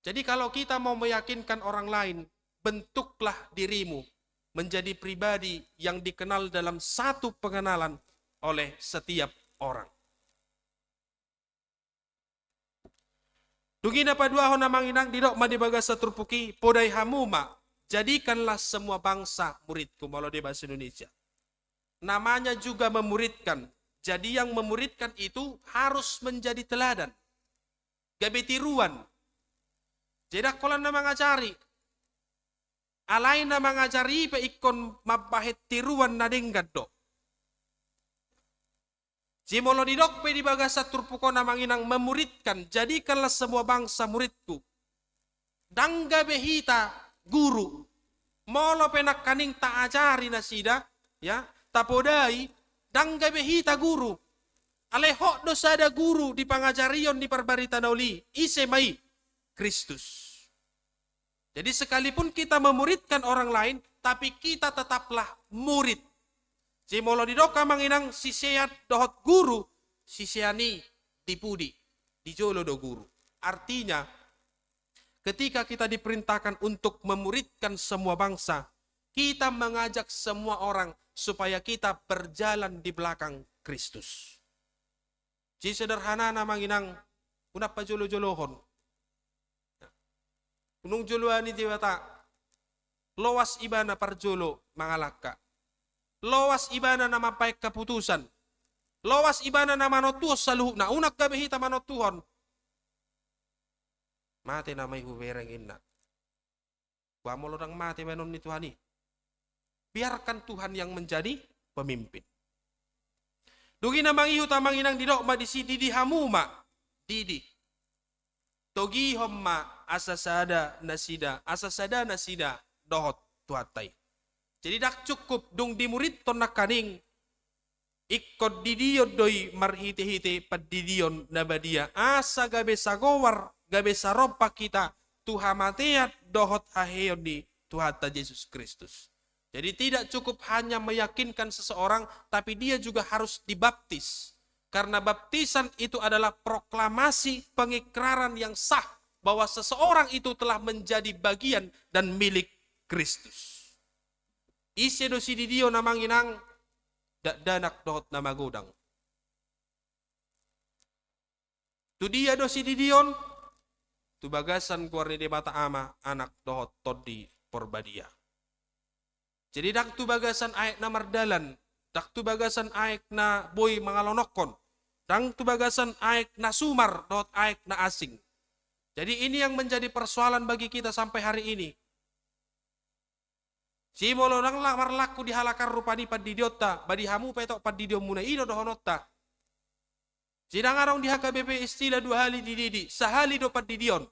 Jadi, kalau kita mau meyakinkan orang lain, bentuklah dirimu menjadi pribadi yang dikenal dalam satu pengenalan oleh setiap orang. Dung i na paduahon, amang inang, didok ma di bagasan turpuk i, podai hamu ma, jadikanlah semua bangsa muridku, molo di bahasa Indonesia. Namanya juga memuridkan. Jadi, yang memuridkan itu harus menjadi teladan. Gabe tiruan. Jadi, ndang holan na mangajari. Alai na mangajari pe ingkon mambahen tiruan na denggan do. Jadi, molo didok pe di bagasan turpuk on, amang inang, memuridkan, jadikanlah semua bangsa muridku. Ndang gabe hita guru. Molo pe nangkaning taajari nasida, ya, tapodai, ndang gabe hita guru. Alai hot do sada guru di pangajarion ni parbarita na uli, ise ma i? Kristus. Jadi, sekalipun kita memuridkan orang lain, tapi kita tetaplah murid. Jadi, molo didok, amang inang, sisean dohot guru, sisean i di pudi, di jolo do guru. Artinya, ketika kita diperintahkan untuk memuridkan semua bangsa, kita mengajak semua orang supaya kita berjalan di belakang Kristus. Jadi, sederhanana, amang inang, unang pajolo-jolohon. Unang joloan i Debata. Loas ibana parjolo mangalangka. Loas ibana na mambahen haputusan. Loas ibana na manontuhon saluhutna. Unang gabe hita manontuhon. Mate nama i hubereng, inna. Bah, molo ndang mate bahenon ni Tuhan i. Biarkan Tuhan yang menjadi pemimpin. Dung i na mangihut, amang inang, didok ma disi, didi hamu ma, didi. Togihon ma asa sada nasida, asa sada nasida dohot Tuhanta i. Jadi, ndang cukup dung dimuridhon nangkaning, ingkon didion do i marhite-hite pandidion na badia, asa gabe sagoar, gabe sarompak hita tu hamatean dohot haheheon ni Tuhanta Jesus Kristus. Jadi, tidak cukup hanya meyakinkan seseorang, tapi dia juga harus dibaptis. Karena baptisan itu adalah proklamasi, pengikraran yang sah bahwa seseorang itu telah menjadi bagian dan milik Kristus. Ise do sididion, amang inang? Dakdanak dohot na magodang. Tu dia do sididion? Tu bagasan goar ni Debata Ama, Anak dohot Tondi Porbadia. Jadi, ndang tu bagasan aek na mardalan, ndang tu bagasan aek na boi mangalonokhon, ndang tu bagasan aek na sumar dohot aek na asing. Jadi, ini yang menjadi persoalan bagi kita sampai hari ini. Jadi, molo ndang la-, marlaku di halak an rupani pandidionta, ba di hamu pe tong pandidionmuna, i do dohononta. Jadi, ndang adong di H K B P istilah dua hali dididi, sahali do pandidion.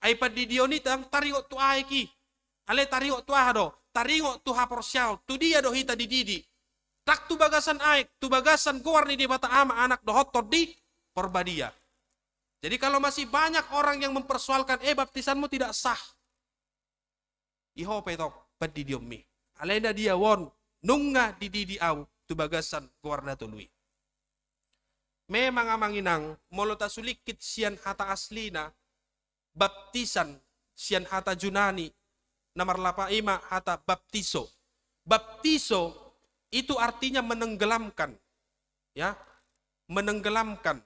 Ai pandidion i ndang taringot tu aek i. Alai taringot tu aha do? Taringot tu haporseaon, tu dia do hita dididi. Ndang tu bagasan aek, tu bagasan goar ni Debata Ama, Anak dohot Tondi Porbadia. Jadi, kalau masih banyak orang yang mempersoalkan, eh, baptisanmu tidak sah. I ho pe tong pandidionmi. Alai na di ahu on, nunga dididi ahu, tu bagasan goar na tolu i. Memang amang inang, molo tasulingkit sian hata aslina, baptisan, sian hata Junani, na marlapatan i ma hata baptizo. Baptizo itu artinya menenggelamkan. Ya, menenggelamkan.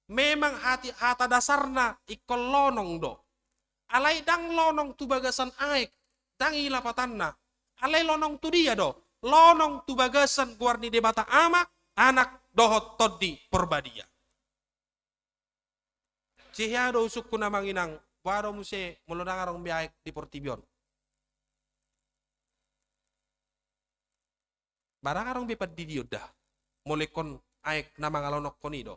Memang hati, hata dasarna ingkon lonong do. Alai ndang lonong tu bagasan aek, ndang i lapatanna. Alai lonong tu dia do? Lonong tu bagasan goar ni Debata Ama, Anak, dohot Tondi Porbadia. Sihea do usungkun amang inang, boha do muse molo ndang adong be aek di portibi on? Ba ndang adong be pandidion da, molo ingkon aek na mangalonokkon i do.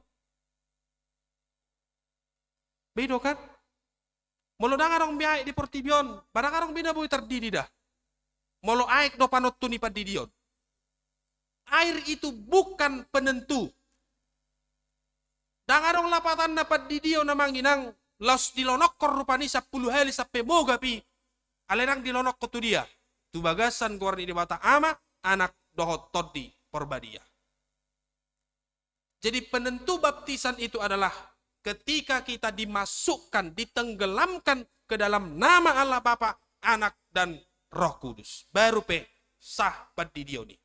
Be i do kan? Molo ndang adong be aek di portibi on, ba ndang adong be na boi tardidi da, molo aek do panontu ni pandidion. Air itu bukan penentu. Ndang adong lapatanna pandidion amang inang, laos dilonokkon rupani sampulu hali sampe mogap i. Alai ndang dilonokkon tu dia? Tu bagasan goar ni Debata Ama, Anak, dohot Tondi Porbadia. Jadi penentu baptisan itu adalah ketika kita dimasukkan, ditenggelamkan ke dalam nama Allah Bapa, Anak, dan Roh Kudus. Baru pe sah pandidion i.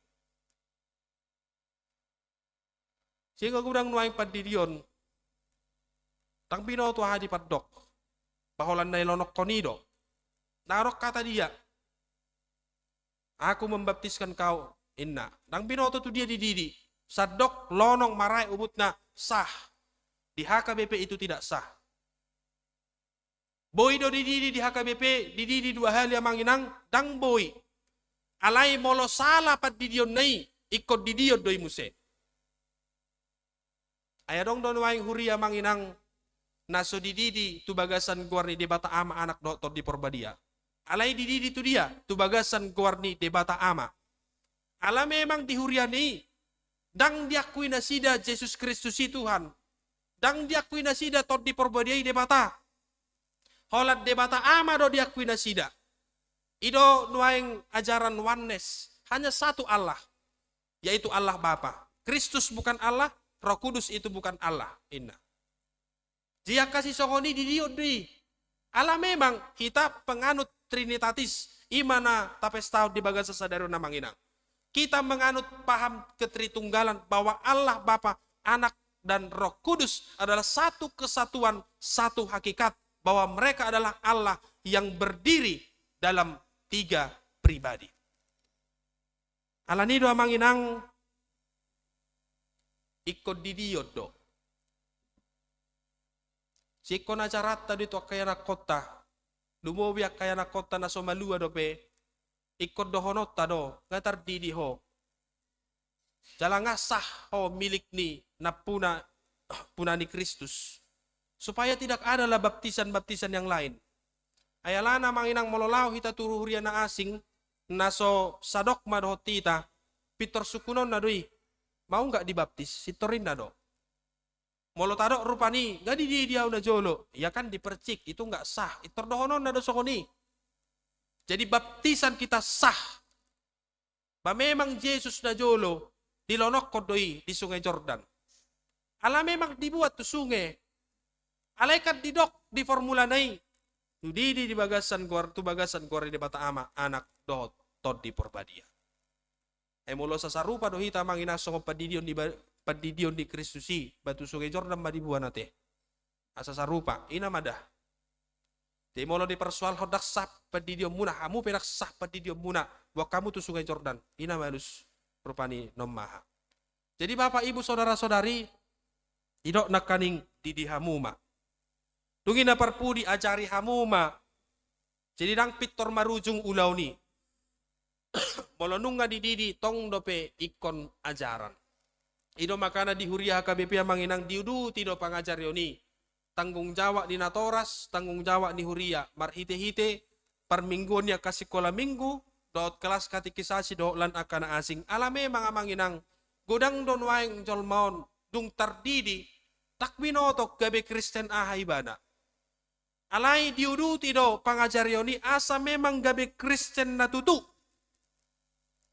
Sehingga godang nuaeng pandidion, ndang binoto aha dipandok, ba holan na ilonokkon i do. Ndang adong hata dia, "Aku membaptiskan kau," inna. Ndang binoto tu dia dididi. Sandok lonong maraek ubutna sah. Di H K B P itu tidak sah. Boi do dididi di H K B P, dididi dua hali amang inang? Ndang boi. Alai molo sala pandidionna i, ingkon didion do i muse. Ai adong do nuaeng huria amang inang na so dididi tu bagasan goar ni Debata Ama, Anak, dohot Tondi Porbadia. Alai dididi tu dia? Tu bagasan goar ni Debata Ama. Ala memang di huriana i ndang diakui nasida Jesus Kristus i Tuhan. Ndang diakui nasida Tondi Porbadia i Debata. Holan Debata Ama do diakui nasida. I do nuaeng ajaran oneness, hanya satu Allah, yaitu Allah Bapa. Kristus bukan Allah, Roh Kudus itu bukan Allah, inna. Jadi angka sisongon i didion do i. Ala memang hita penganut Trinitatis, i ma na tapestahon di bagasan sadari on amang inang. Kita menganut paham ketritunggalan bahwa Allah Bapa, Anak, dan Roh Kudus adalah satu kesatuan, satu hakikat, bahwa mereka adalah Allah yang berdiri dalam tiga pribadi. Alani do amang inang, ingkon didion do. Singkon acaranta do i tu angka ianakhonta. Lumobi angka ianakhonta na so malua dope, ingkon dohononta do, nga tardidi ho. Jala nga sah ho milik ni nampuna, puna ni Kristus. Supaya tidak adalah baptisan-baptisan yang lain. Ai alana amang inang, molo laho hita tu huria na asing, na so sadogma dohot hita, pintor sungkunonna do i, "Mau nggak dibaptis?" Sintor inna do. Molo tadok rupani, "Nga dididi au najolo," ia kan dipercik, itu nggak sah. Pintor dohononna do songon i. Jadi baptisan kita sah. Ba memang Jesus najolo dilonokkon do i di Sungai Jordan. Ala memang dibuat tu sunge. Alai kan didok di formulana i, tu didi di bagasan goar, tu bagasan goar ni Debata Ama, Anak, dohot Tondi Porbadia. Ai molo sasarupa do hita amang inang songon pandidion ni ba-, pandidion ni Kristus i, ba tu Sungai Jordan ma dibuan ate. Asa sarupa, i na ma da. Jadi molo dipersoalhon ndang sah pandidionmuna, hamu pe ndang sah pandidionmuna, buat hamu tu Sungai Jordan, i na manus rupani na ummaha. Jadi Bapak Ibu Saudara-saudari, didok nangkaning didi hamu ma. Dung i na parpudi, ajari hamu ma. Jadi ndang pintor marujung ulaon i. Molo nunga dididi, tong dope ingkon ajaran. I do makana di huria H K B P amang inang diuduti do pangajarion i. Tanggung jawab ni natoras, tanggung jawab ni huria, marhite-hite parmingguon ni angka sikola minggu, dohot kelas katekisasi dohot lan angka na asing. Ala memang amang inang, godang do nuaeng jolma on, dung tardidi, ndang binoto gabe Kristen aha ibana. Alai diuduti do pangajarion i asa memang gabe Kristen na tutu.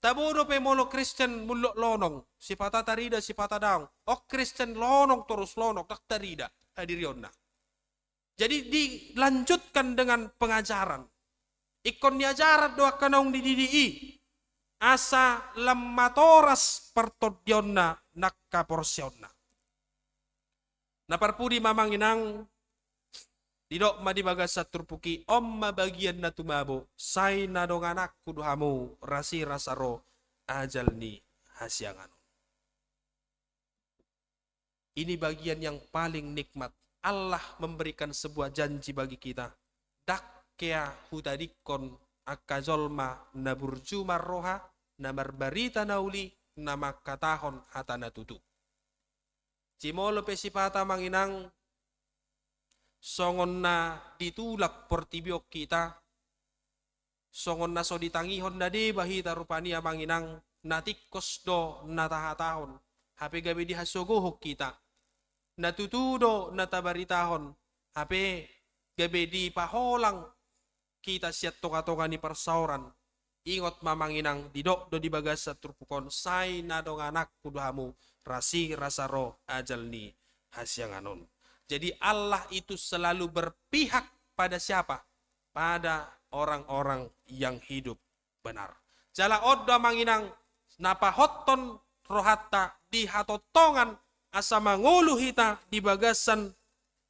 Tabo dope molo Kristen mullok lonong, sipata tarida, sipata daong. On Kristen lonong torus lonong, ndang tarida hadirionna. Jadi dilanjutkan dengan pengajaran. Ingkon niajaran do angka naung dididi i, asa lam matoras partondionna nang haporseaonna. Na parpudi ma amang inang, didok ma di bagasan turpuk i, on ma bagian na tumabo, sai na dongananku do hamu, rasirasa ro ajal ni hasiangan on. Ini bagian yang paling nikmat. Allah memberikan sebuah janji bagi kita. Ndang hea hutadingkon angka jolma na burju marroha, na marbarita na uli, na mangkatahon hata na tutu. Jumolo pe sipata amang inang, songon na ditulak portibi on hita, songon na so ditangihon na deba hita rupani amang inang, na tingkos do na tahatahon, hape gabe dihasogohon hita. Na tutu do na tabaritahon, hape gabe dipaholang hita sian tongatonga ni parsaoran. Ingot ma amang inang, didok do di bagasan turpuk on, sai na dongananku do hamu, rasirasa ro ajal ni hasiangan on. Jadi Allah itu selalu berpihak pada siapa? Pada orang-orang yang hidup benar. Jala on do amang inang, na pahothon rohanta di hatongtongan asa mangolu hita di bagasan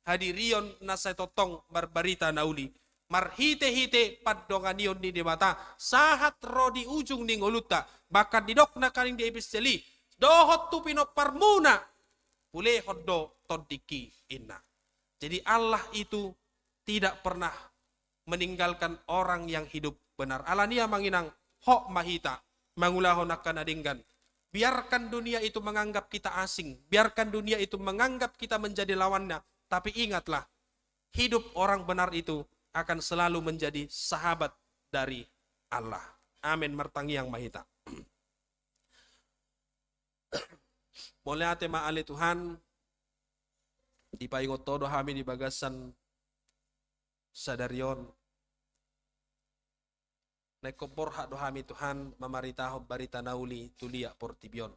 hadirion na sai tongtong marbarita na uli. Marhitehite pandonganion ni Debata, sahat ro di ujung ni ngolunta, bahkan didok nangkaning di epistel i, dohot tu pinomparmuna, pulehon do tondingki, inna. Jadi Allah itu tidak pernah meninggalkan orang yang hidup benar. Alani i amang inang, hot ma hita mangulahon angka na denggan. Biarkan dunia itu menganggap kita asing, biarkan dunia itu menganggap kita menjadi lawannya, tapi ingatlah, hidup orang benar itu akan selalu menjadi sahabat dari Allah. Amin. Martangiang ma hita. Mauliate ma ale Tuhan, dipaingot Ho do hami di bagasan sadari on. Na ingkon borhat do hami Tuhan mamaritahon barita na uli tu liat portibi on.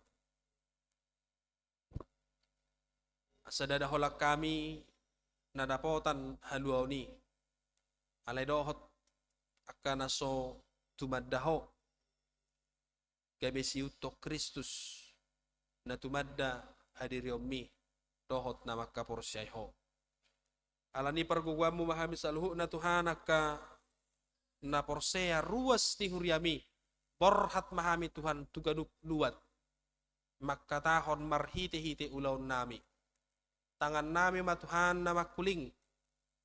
Asa ndada holan hami na dapotan haluaon i, alai dohot angka na so tumanda Ho, gabe siihuthon Kristus, na tumanda hadirionmi, dohot na mangkaporseai Ho. Alani i pargogoanmu ma hami saluhutna Tuhan angka na porsea ruas ni huriami, borhat ma hami Tuhan tu ganup luat, mangkatahon marhitehite ulaonnami. Tangannami ma Tuhan na mangkuling,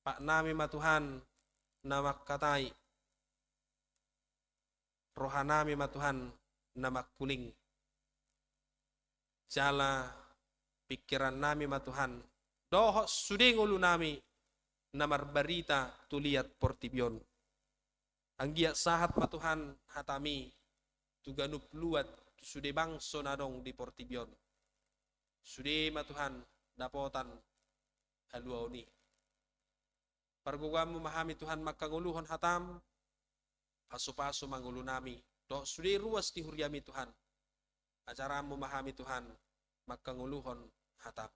patnami ma Tuhan na mangkatai, rohanami ma Tuhan na mangkuling, jala pingkirannami ma Tuhan, dohot sude ngolunami na marbarita tu liat portibi on. Anggiat sahat ma Tuhan hatami tu ganup luat, tu sude bangso na adong di portibi on. Sude ma Tuhan dapotan haluaon i. Pargogoanmu ma hami Tuhan mangkangoluhon hatam, pasupasu ma ngolunami, dohot sude ruas ni huriami Tuhan. Ajaranmu ma hami Tuhan mangkangoluhon hatam.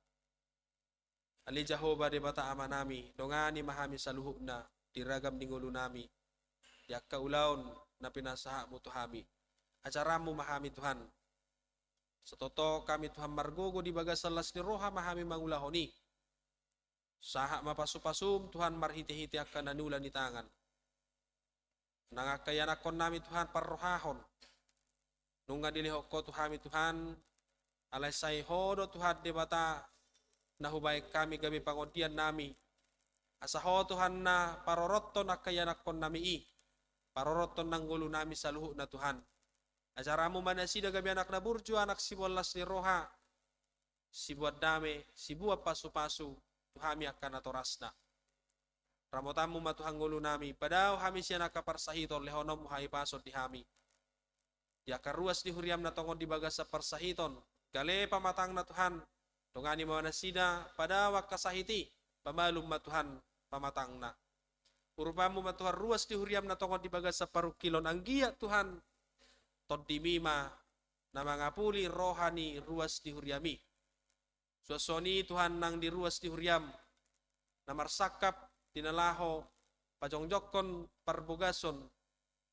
Ale Jahowa Debata Amanami, dongani ma hami saluhutna di ragam ni ngolunami, di angka ulaon na pinasahatmu tu hami. Ajaranmu ma hami Tuhan. Satongtong hami Tuhan margogo di bagasan las ni roha ma hami mangulahon i. Sahat ma pasupasum Tuhan marhitehite angka na niula ni tangan. Nang angka ianakkonnami Tuhan parrohahon. Nunga dilehon Ho tu hami Tuhan, alai sai Ho do Tuhan Debata na hubaen hami gabe pangondiannami. Asa Ho Tuhan na parorothon angka ianakkonnami i, parorothon nang ngolunami saluhutna Tuhan. Ajaranmu ma nasida gabe anak na burju, anak siboan las ni roha, siboan dame, siboan pasupasu tu hami angka natorasna. Ramotanmu ma Tuhan ngolunami, padao hami sian angka parsahiton, lehononmu hahipason di hami. Di angka ruas ni huriam na tongon di bagasan parsahiton, gale pamatangna Tuhan, dongani ma nasida, padao angka sahit i, pamalum ma Tuhan pamatangna. Urupanmu ma Tuhan ruas ni huriam na tongon di bagasan parungkilon, anggiat Tuhan TondiMi ma na mangapuli roha ni ruas ni huriaMi. Suansuan i Tuhan nang di ruas ni huriaM, na marsangkap di na laho pajongjongkon parbogason.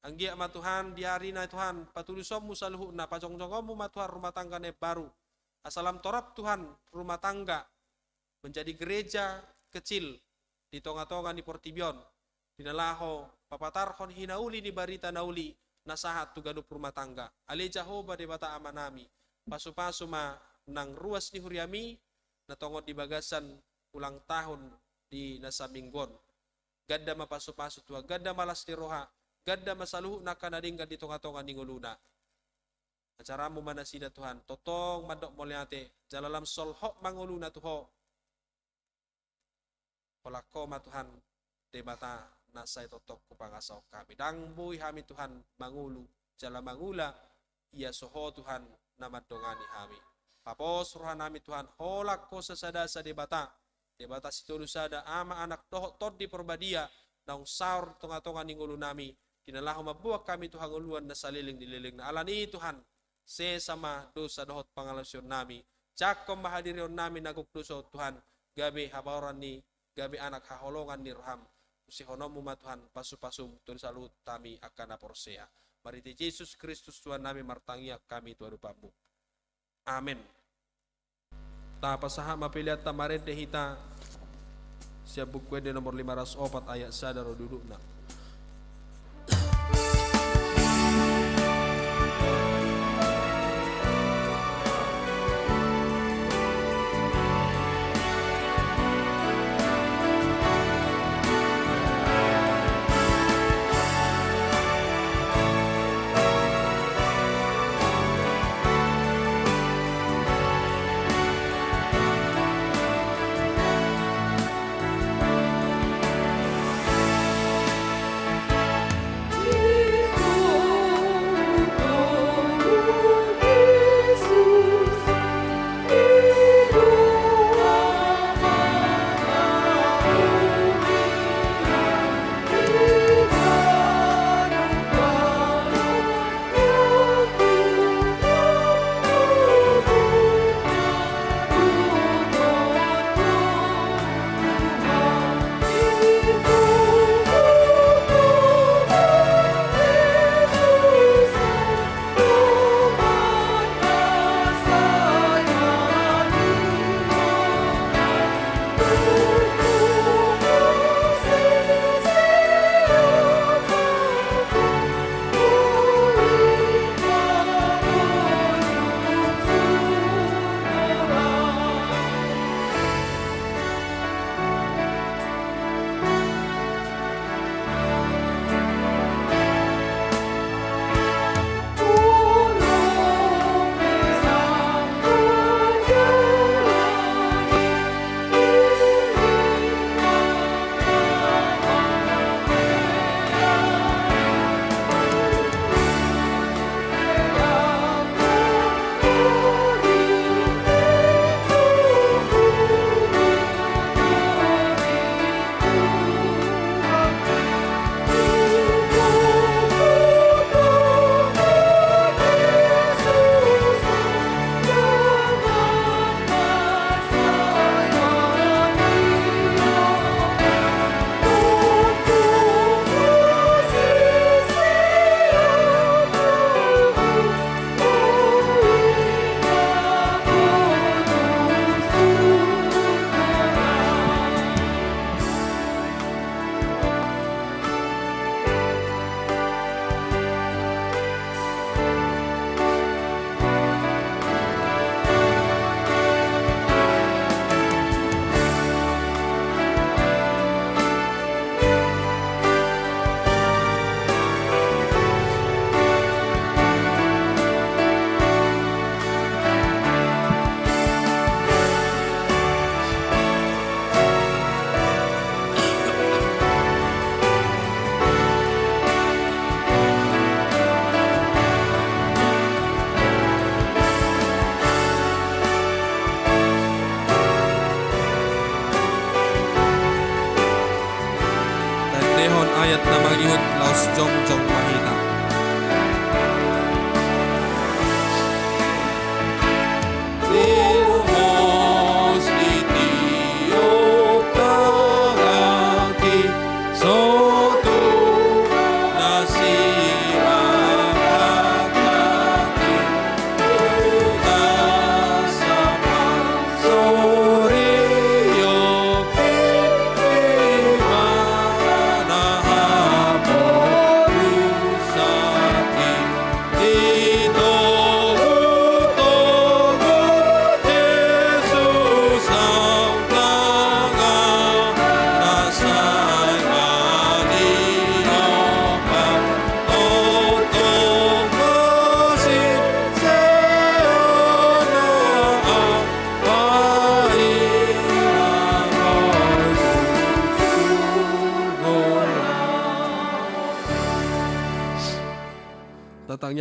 Anggiat ma Tuhan di ari na Tuhan patulusonMu saluhutna, pajongjongonMu ma Tuhan rumah tangga na imbaru. Asa lam torop Tuhan rumah tangga menjadi gereja kecil di tongatonga ni portibi on, di na laho papatarhon hinauli ni barita na uli na sahat tu ganup rumah tangga. Ale Jahowa Debata Amanami, pasupasu ma nang ruas ni huriaMi na tongon di bagasan ulang tahun di na saminggu on. Ganda ma pasupasu Tuhan, ganda ma las ni roha, ganda ma saluhut angka na denggan di tongatonga ni ngoluna. AjaranMu ma nasida Tuhan, tongtong mandok mauliate, jala lam solhot ma ngoluna tu Ho. Holan Ho ma Tuhan Debata na sai tongtong hupangasahon hami. Ndang boi hami Tuhan mangolu jala mangula ia so Ho Tuhan na mandongani hami. Papos rohanami Tuhan, holan Ho sasada-sada Debata, Debata sitolu sada, Ama, Anak dohot Tondi Porbadia, naung saor tongatonga ni ngolunami, di na laho mamboan hami tu hangoluan na saleleng ni lelengna. Alani i Tuhan, sesa ma dosa dohot pangalaosionnami, jangkon ma hadirionnami na gok dosa on Tuhan, gabe habaoran ni, gabe anak haholongan ni roham. Usehononmu ma Tuhan pasupasum tu saluhut hami angka na porsea. Marhite Jesus Kristus Tuhannami martangiang hami tu adopanmu. Amen. Tapasahat ma peleanta marende hita sian Buku Ende nomor lima ratus opat ayat sada ro dudukna. Tandehon ayat na mangihut laos jongjong ma hita.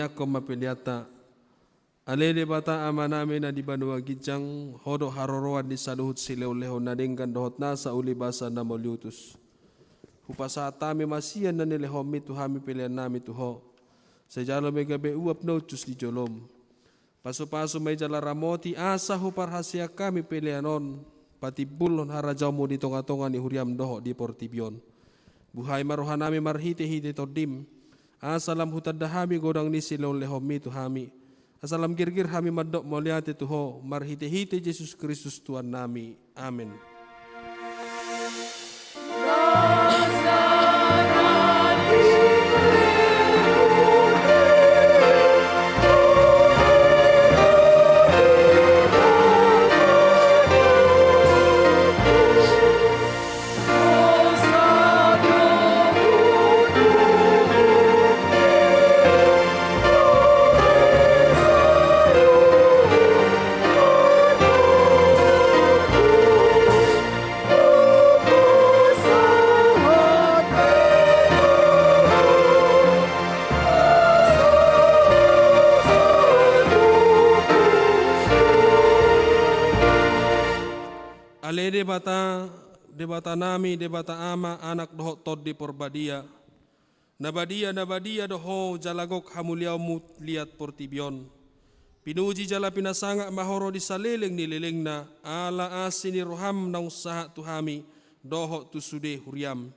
Angkon ma peleanta. Ale Debata Amanami na di banua ginjang, Ho do haroroan ni saluhut silehonlehon na denggan dohot nasa ulibasa na mauliutus. Hupasahat hami ma sian na nilehonMi tu hami peleannami tu Ho. Sai jalo ma i gabe uap na uncus di jolom. Pasupasu ma i jala ramoti asa huparhaseang hami pelean on patimbulhon harajaonMu di tongatonga ni huriaM dohot di portibi on. Buhai ma rohanami marhitehite TondiM, asa lam hutanda hami godang ni silehonlehonMi tu hami, asa lam girgir hami mandok mauliate tu Ho marhitehite Jesus Kristus Tuhannami. Amen. Ale Debata, Debatanami, Debata Ama, Anak dohot Tondi Porbadia. Na badia, na badia do Ho, jala gok hamuliaonMu liat portibi on. Pinuji jala pinasangap ma Ho ro di saleleng ni lelengna, ala asi ni rohaM naung sahat tu hami, dohot tu sude huriaM.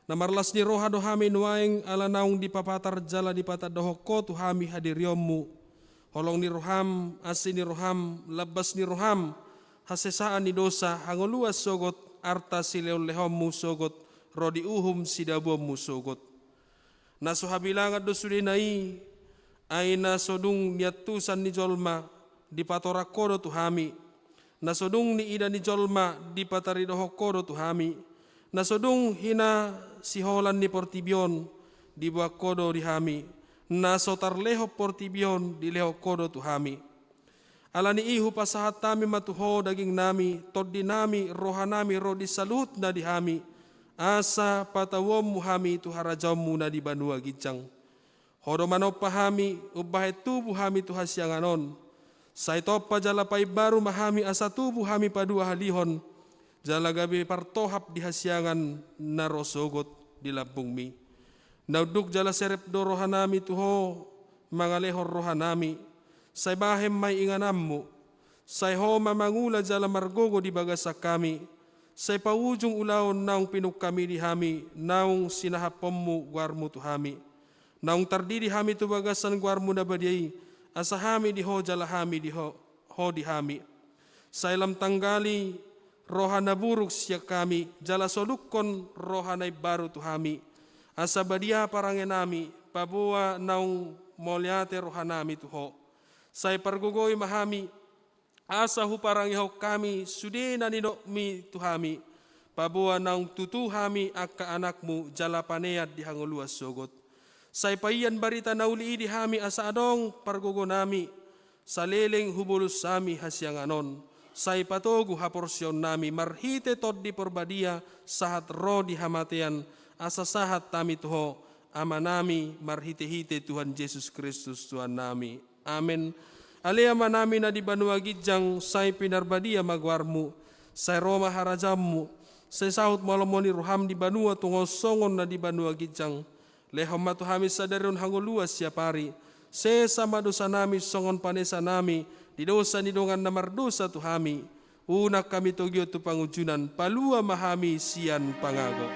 Na marlas ni roha do hami nuaeng ala naung dipapatar jala dipatandahon Ho tu hami hadirionMu. Holong ni rohaM, asi ni rohaM, lambas ni rohaM, hasesaan ni dosa, hangoluan sogot, arta silehonlehonMu sogot, ro di uhum sidabuonMu sogot. Na so habilangan do sudena i, ai na so dung niantusan ni jolma, dipatorang Ho do tu hami. Na so dung niida ni jolma, dipataridahonon Ho do tu hami. Na so dung hinasiholan ni portibi on, diboan Ho do di hami. Na so tarlehon portibi on, dilehon Ho do tu hami. Ala ni i hupasahat hami ma tu Ho dagingnami, tondinami, rohanami ro di saluhutna di hami, asa patauonMu hami tu harajaonMu na di banua ginjang. Ho do manompa hami, umbahen tubu hami tu hasiangan on. Sai tompa jala paimbaru ma hami asa tubu hami paduahalihon, jala gabe partohap di hasiangan na ro sogot di lambungMi. Na unduk jala serep do rohanami tu Ho, mangalehon rohanami, sai bahen ma i ingananMu, sai Ho ma mangula jala margogo di bagasan hami, sai paujung ulaon naung pinungkami di hami, naung sinahaphonMu goarMu tu hami. Naung tardidi hami tu bagasan goarMu na badia i, asa hami di Ho jala hami di Ho, Ho di hami. Sai lam tanggali roha na buruk sian hami, jala solukkon roha na imbaru tu hami. Asa badia parangenami, paboa naung mauliate rohanami tu Ho. Sai pargogoi ma hami, asa huparangehon hami sude na nidokMi tu hami, paboa naung tutu hami angka anakMu jala panean di hangoluan sogot. Sai paian barita na uli i di hami asa adong pargogonami, saleleng hubolus hami hasiangan on, sai patogu haporseaonnami marhite Tondi Porbadia sahat ro di hamatean, asa sahat hami tu Ho, Amanami, marhitehite Tuhan Jesus Kristus Tuhannami. Amen. Ale Amanami na di banua ginjang, sai pinarbadia ma goarMu, sai ro ma harajaonMu, sai saut ma lomo ni rohaM di banua tonga on songon na di banua ginjang. Lehon ma tu hami sadari on hangoluan siap ari, sesa ma dosanami songon panesanami di dosa ni dongan na mardosa tu hami. Unang hami togihon tu pangunjunan, palua ma hami sian pangago.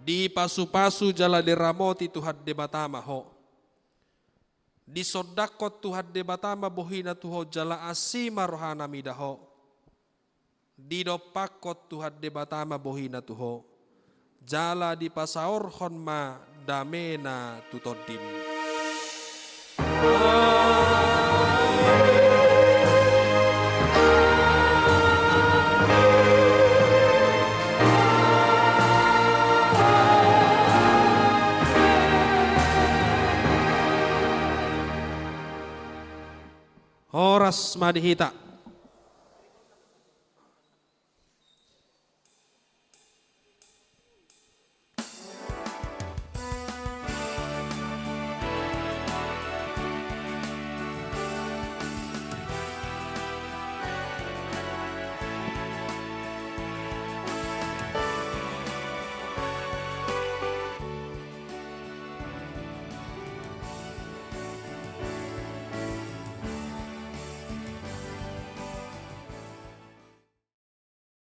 Dipasupasu jala diramoti Tuhan Debata ma ho. Disondangkon Tuhan Debata ma bohina tu ho jala asi ma rohana mida ho. Didompakkon Tuhan Debata ma bohina tu ho jala dipasaorhon ma damena tu tondim. Horas ma di hita.